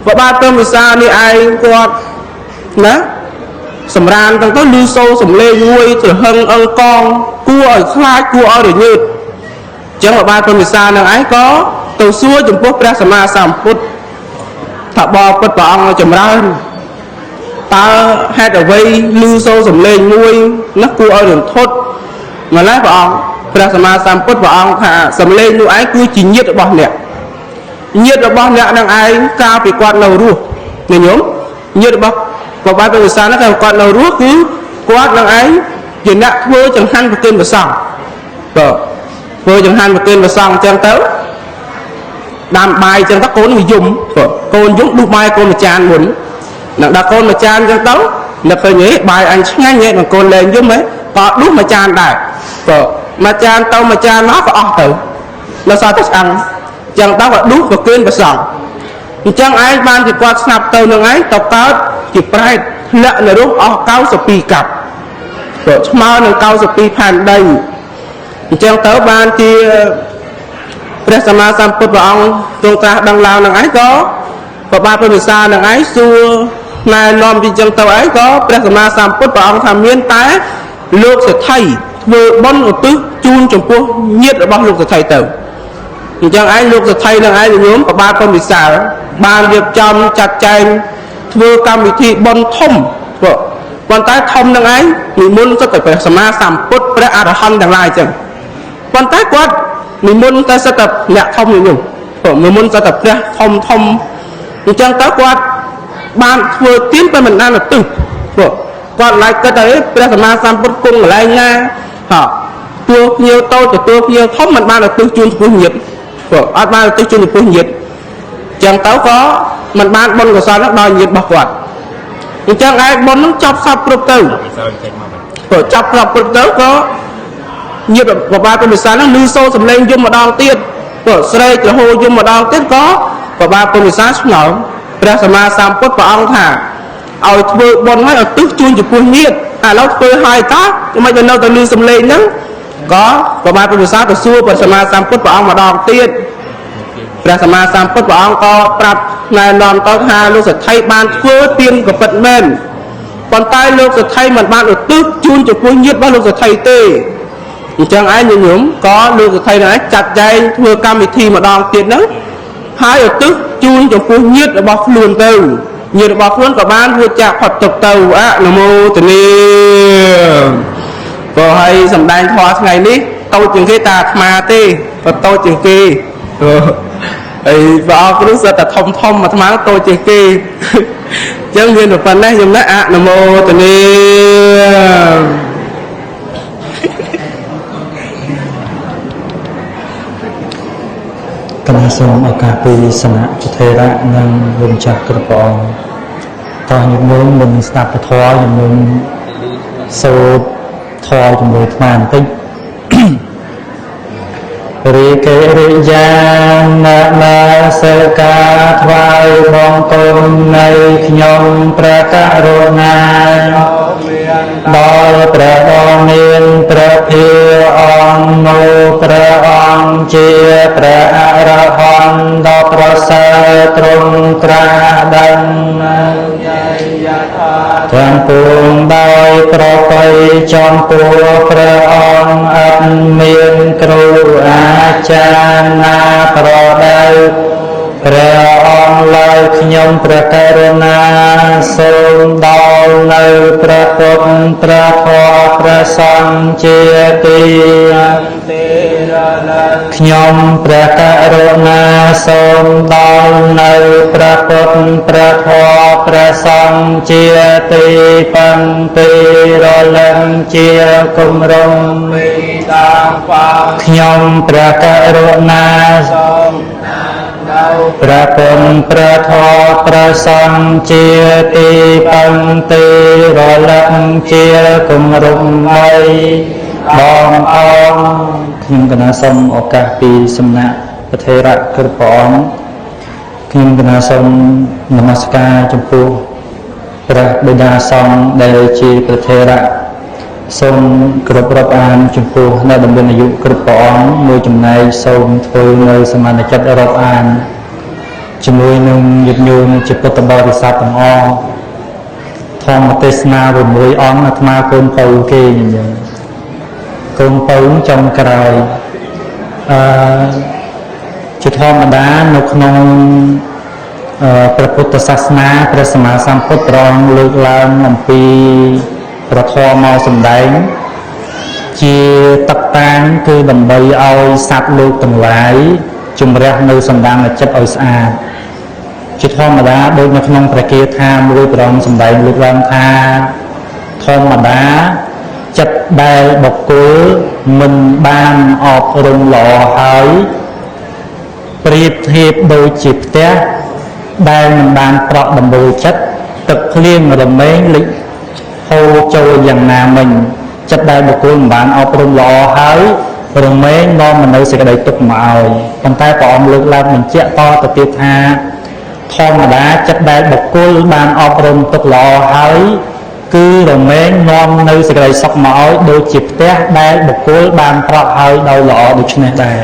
Speaker 7: ព្រះបាទព្រហ្មវិសាលនេះឯងគាត់ណាសម្រានទាំងទៅឮសូរសំឡេងមួយត្រហឹងអង្កងគួរឲ្យខ្លាចគួរឲ្យរញើតអញ្ចឹងព្រះបាទព្រហ្មវិសាលនឹងឯងក៏ទៅសួរចំពោះព្រះសម្មាសម្ពុទ្ធថាបបិទ្ធព្រះអង្គចម្រើនតើហេតុអ្វីឮសូរសំឡេងមួយណាគួរឲ្យរន្ធត់ម្ល៉េះព្រះអង្គព្រះសម្មាសម្ពុទ្ធព្រះអង្គថាសំឡេងនោះឯងគឺជាញាតិរបស់អ្នកញាតិរបស់អ្នកនឹងឯងកាលពីគាត់នៅរស់ញោមញាតិរបស់ព្រះបាទព្រះវិសាលហ្នឹងគាត់នៅរស់គឺគាត់នឹងឯងជាអ្នកធ្វើចង្ហាន់ប្រគេនព្រះសង្ឃបាទធ្វើចង្ហាន់ប្រគេនព្រះសង្ឃអញ្ចឹងទៅដាំបាយអញ្ចឹងទៅកូនវាយំកូនយំដុះបាយកូនមួយចានមុននឹងដល់កូនមួយចានអញ្ចឹងទៅនឹកឃើញហីបាយអញឆ្ងាញ់ហីកូនលែងយំហីក៏ដុះមួយចានដែរបាទមួយចានទៅមួយចានមកក៏អស់ទៅនៅសល់តែឆ្អឹងអញ្ចឹងទៅក៏ដុះប្រគេនព្រះសង្ឃអញ្ចឹងឯងបានជាគាត់ស្នាប់ទៅនឹងឯងទៅកើតជាប្រែតធ្លាក់នរកអស់92កាប់ក៏ស្មើនឹង92ផែនដីអញ្ចឹងទៅបានជាព្រះសម្មាសម្ពុទ្ធព្រះអង្គទ្រង់ត្រាស់ដឹងឡើងនឹងឯងក៏ព្រះបាទព្រះវិសាលនឹងឯងសួរណែនាំពីអញ្ចឹងទៅឯងក៏ព្រះសម្មាសម្ពុទ្ធព្រះអង្គថាមានតែលោកសេដ្ឋីធ្វើបុណ្យឧទ្ទិសជូនចំពោះញាតិរបស់លោកសេដ្ឋីទៅអញ្ចឹងឯងលោកសេដ្ឋីនឹងឯងញោមព្រះបាទព្រះវិសាលបានរៀបចំចាត់ចែងធ្វើកម្មវិធីបុណ្យធំប៉ុន្តែធំនឹងឯង និមន្តសុទ្ធតែព្រះសម្មាសម្ពុទ្ធព្រះអរហន្តទាំងឡាយចឹងប៉ុន្តែគាត់និមន្តតែសុទ្ធតែអ្នកធំនេះនិមន្តសុទ្ធតែព្រះធំធំអញ្ចឹងទៅគាត់បានធ្វើទានតែមិនបានឧទ្ទិសព្រោះគាត់ឡើយគិតថាព្រះសម្មាសម្ពុទ្ធគង់កន្លែងណាហ៎ទទួលភ្ញៀវតូចទទួលភ្ញៀវធំមិនបានឧទ្ទិសជូនចំពោះញាតិព្រោះអត់បានឧទ្ទិសជូនចំពោះញាតិចឹងទៅក៏មិនបានបុណ្យកុសលនោះដល់ញាតិរបស់គាត់អញ្ចឹងឯងបុណ្យនឹងចប់សពគ្រប់ទៅព្រោះចប់សពគ្រប់ទៅក៏ញាតិបបាទពុទ្ធិសានឹងឮសូរសំឡេងយំម្ដងទៀតព្រោះស្រែករហូរយំម្ដងទៀតក៏បបាទពុទ្ធិសាឆ្ងល់ព្រះសម្មាសម្ពុទ្ធព្រះអង្គថាឲ្យធ្វើបុណ្យឲ្យឧទ្ទិសជូនចំពោះញាតិឥឡូវធ្វើហើយតើមិននៅតែឮសំឡេងហ្នឹងក៏បបាទពុទ្ធិសាទៅសួរព្រះសម្មាសម្ពុទ្ធព្រះអង្គម្ដងទៀតព្រះសម្មាសម្ពុទ្ធព្រះអង្គក៏ប្រាប់ណែនាំទៅថាលោកសេដ្ឋីបានធ្វើទានក៏ពិតមែនប៉ុន្តែលោកសេដ្ឋីមិនបានឧទ្ទិសជូនចំពោះញាតិរបស់លោកសេដ្ឋីទេអញ្ចឹងឯងញញោមក៏លោកសេដ្ឋីនឹងឯងចាត់ចែងធ្វើកម្មវិធីម្ដងទៀតហ្នឹងហើយឧទ្ទិសជូនចំពោះញាតិរបស់ខ្លួនទៅញាតិរបស់ខ្លួនក៏បានរួចចាកផុតទុក្ខទៅអនុមោទនាក៏ឲ្យសម្ដែងធម៌ថ្ងៃនេះតូចជាងគេតាអាត្មាទេក៏តូចជាងគេហើយព្រះអង្គគ្រូសិតតែធំធំអាត្មាតូចជាងគេអញ្ចឹងមានប៉ុណ្ណេះខ្ញុំណាអនុមោទនា
Speaker 8: កណាសូមឱកាសពីសនៈធេរៈនិងលោកម្ចាស់គ្រប់ព្រះអង្គតោះញាតិញោមមុនស្ដាប់ពធញាតិញោមសូត្រធម៌ជាមួយអាត្មាបន្តិចរិកិរិយានមស្ការថ្វាយបង្គំនៃខ្ញុំព្រះករុណាដល់ព្រះដ៏មានព្រះភិអង្គនោះព្រះអង្គជាព្រះអរហន្តដ៏ប្រសើរទ្រង់ត្រាស់ដឹងទាំងពួងដោយប្រពៃចំពោះព្រះអង្គឥតមានគ្រូអាចារ្យណាប្រដៅព្រះអង្គឡើយខ្ញុំព្រះករុណាសូមដល់នៅព្រះពុទ្ធព្រះធម៌ព្រះសង្ឃជាទីខ្ញុំព្រះករុណាសូមដល់នៅព្រះពុទ្ធព្រះធម៌ព្រះសង្ឃជាទីពឹងទីរលឹងជាគម្រោងខ្ញុំព្រះករុណាសូមព្រះពុទ្ធព្រះធម៌ព្រះសង្ឃជាទីពឹងទីរលឹងជាគម្រោងបីបងអង្គខ្ញុំកណាសូមឱកាសពីសំណាក់ព្រះថេរៈគ្រប់ព្រះអង្គខ្ញុំកណាសូមនមស្ការចំពោះព្រះបិតាសង្ឃដែលជាព្រះថេរៈសូមគ្រប់រាប់អានចំពោះអ្នកដែលមានអាយុគ្រប់ព្រះអង្គមួយចំណែកសូមធ្វើនៅសមានចិត្តរាប់អានជាមួយនឹងញាតិញោមជាពុទ្ធបរិស័ទទាំងអស់ធម្មទេសនា6អង្គអាត្មាកូនពៅគេញញឹមកូនពៅចុងក្រោយជាធម្មតានៅក្នុងព្រះពុទ្ធសាសនាព្រះសម្មាសម្ពុទ្ធព្រះអង្គលើកឡើងអំពីព្រះធម៌មកសម្ដែងជាតឹកតាងគឺដើម្បីឲ្យសត្វលោកទាំងឡាយជំរះនៅសន្តានចិត្តឲ្យស្អាតជាធម្មតាដូចនៅក្នុងព្រះគាថាមួយព្រះអង្គសម្ដែងលើកឡើងថាធម្មតាចិត្តដែលបុគ្គលមិនបានអប់រំល្អហើយប្រៀបធៀបដូចជាផ្ទះដែលមិនបានប្រក់ដំបូលចិត្តទឹកភ្លៀងរមែងលិចហូរចូលយ៉ាងណាមិញចិត្តដែលបុគ្គលមិនបានអប់រំល្អហើយរមែងនាំមកនៅសេចក្តីទុក្ខមកឲ្យប៉ុន្តែព្រះអង្គលើកឡើងបញ្ជាក់តទៅទៀតថាធម្មតាចិត្តដែលបុគ្គលបានអប់រំទុកល្អហើយគឺរមែងនាំនៅសេចក្តីសុខមកឲ្យដូចជាផ្ទះដែលបុគ្គលបានប្រក់ហើយដោយល្អដូច្នេះដែរ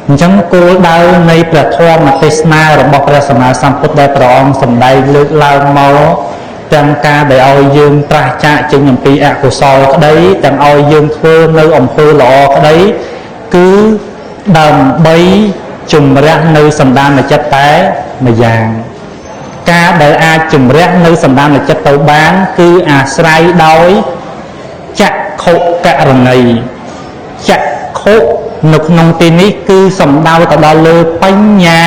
Speaker 8: អញ្ចឹងគោលដៅនៃព្រះធម៌ទេសនារបស់ព្រះសម្មាសម្ពុទ្ធដែលព្រះអង្គសម្ដែងលើកឡើងមកទាំងការដែលឲ្យយើងប្រាសចាកចេញអំពីអកុសលក្តីទាំងឲ្យយើងធ្វើនៅអំពើល្អក្តីគឺដើម្បីជំរះនៅសន្តានចិត្តតែម្យ៉ាងការដែលអាចជំរះនៅសន្តានចិត្តទៅបានគឺអាស្រ័យដោយ ចក្ខុករណីចក្ខុនៅក្នុងទីនេះគឺសំដៅទៅដល់លើបញ្ញា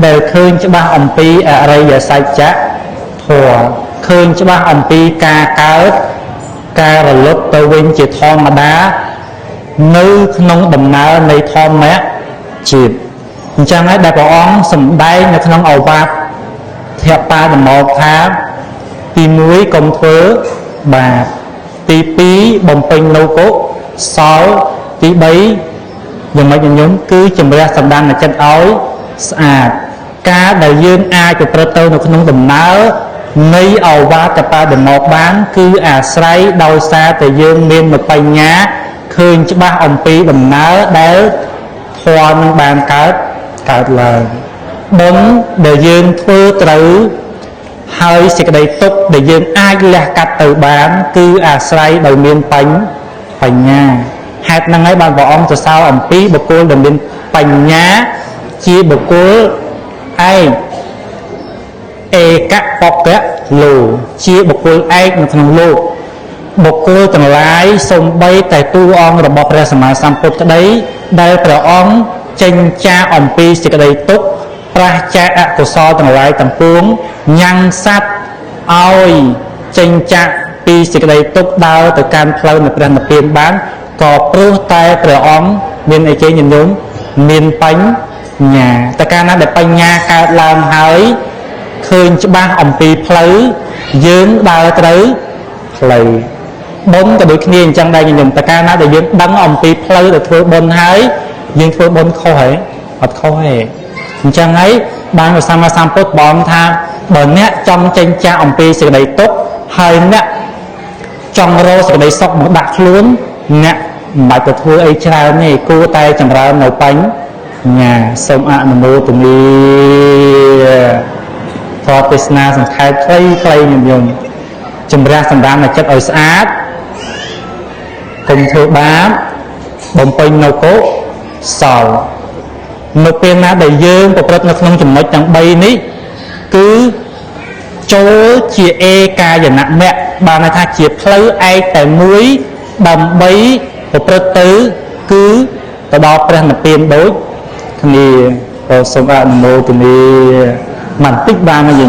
Speaker 8: ដែលឃើញច្បាស់អំពីអរិយសច្ចធម៌ឃើញច្បាស់អំពីការកើតការរលត់ទៅវិញជាធម្មតានៅក្នុងដំណើរនៃធម្មជាតិអញ្ចឹងហើយដែលព្រះអង្គសម្ដែងនៅក្នុងឱវាទធបាដមោកថាទី1កុំធ្វើបាបទី2បំពេញនូវកុសលទី3យ៉ាងម៉េចញោមគឺជំរះសន្តានចិត្តឲ្យស្អាតការដែលយើងអាចប្រព្រឹត្តទៅនៅក្នុងដំណើរនៃឱវាទបាដមោកបានគឺអាស្រ័យដោយសារតែយើងមានបញ្ញាឃើញច្បាស់អំពីដំណើរដែលធម៌នឹងបានកើតឡើងបុណ្យដែលយើងធ្វើត្រូវហើយសេចក្តីទុក្ខដែលយើងអាចលះកាត់ទៅបានគឺអាស្រ័យដោយមានបញ្ញាហេតុហ្នឹងហើយបានព្រះអង្គសរសើរអំពីបុគ្គលដែលមានបញ្ញាជាបុគ្គលឯកឯកបកៈលោជាបុគ្គលឯកនៅក្នុងលោកបុគ្គលទាំងឡាយសូម្បីតែតួអង្គរបស់ព្រះសម្មាសម្ពុទ្ធក្តីដែលព្រះអង្គចេញចាកអំពីសេចក្តីទុក្ខប្រាសចាកអកុសលទាំងឡាយទាំងពួងញ៉ាំងសត្វឲ្យចេញចាកពីសេចក្តីទុក្ខដើរទៅកាន់ផ្លូវនៃព្រះនិព្វានបានក៏ព្រោះតែព្រះអង្គមានអីគេញញោមមានបញ្ញាតែកាលណាដែលបញ្ញាកើតឡើងហើយឃើញច្បាស់អំពីផ្លូវយើងដើរត្រូវផ្លូវបុណ្យក៏ដូចគ្នាអញ្ចឹងដែរញញោមតែកាលណាដែលយើងដឹងអំពីផ្លូវដែលធ្វើបុណ្យហើយយើងធ្វើបុណ្យខុសហើយអត់ខុសទេអញ្ចឹងហើយបានព្រះសម្មាសម្ពុទ្ធបងថាបើអ្នកចង់ចេញចាកអំពីសេចក្តីទុក្ខហើយអ្នកចង់រកសេចក្តីសុខមកដាក់ខ្លួនអ្នកមិនបាច់ទៅធ្វើអីច្រើនទេគួរតែចម្រើននៅបញ្ញាសូមអនុមោទនាធម៌ទេសនាសង្ខេបខ្លីៗញោមជំរះសម្រាមចិត្តឲ្យស្អាតកុំធ្វើបាបបំពេញនូវកុសលនៅពេលណាដែលយើងប្រព្រឹត្តនៅក្នុងចំណុចទាំង3នេះគឺចូលជាឯកាយនមគ្គបានន័យថាជាផ្លូវឯកតែមួយដើម្បីប្រព្រឹត្តទៅគឺទៅដល់ព្រះនិព្វានដូចគ្នាក៏សូមអនុមោទនាមិនតិចបានទេ។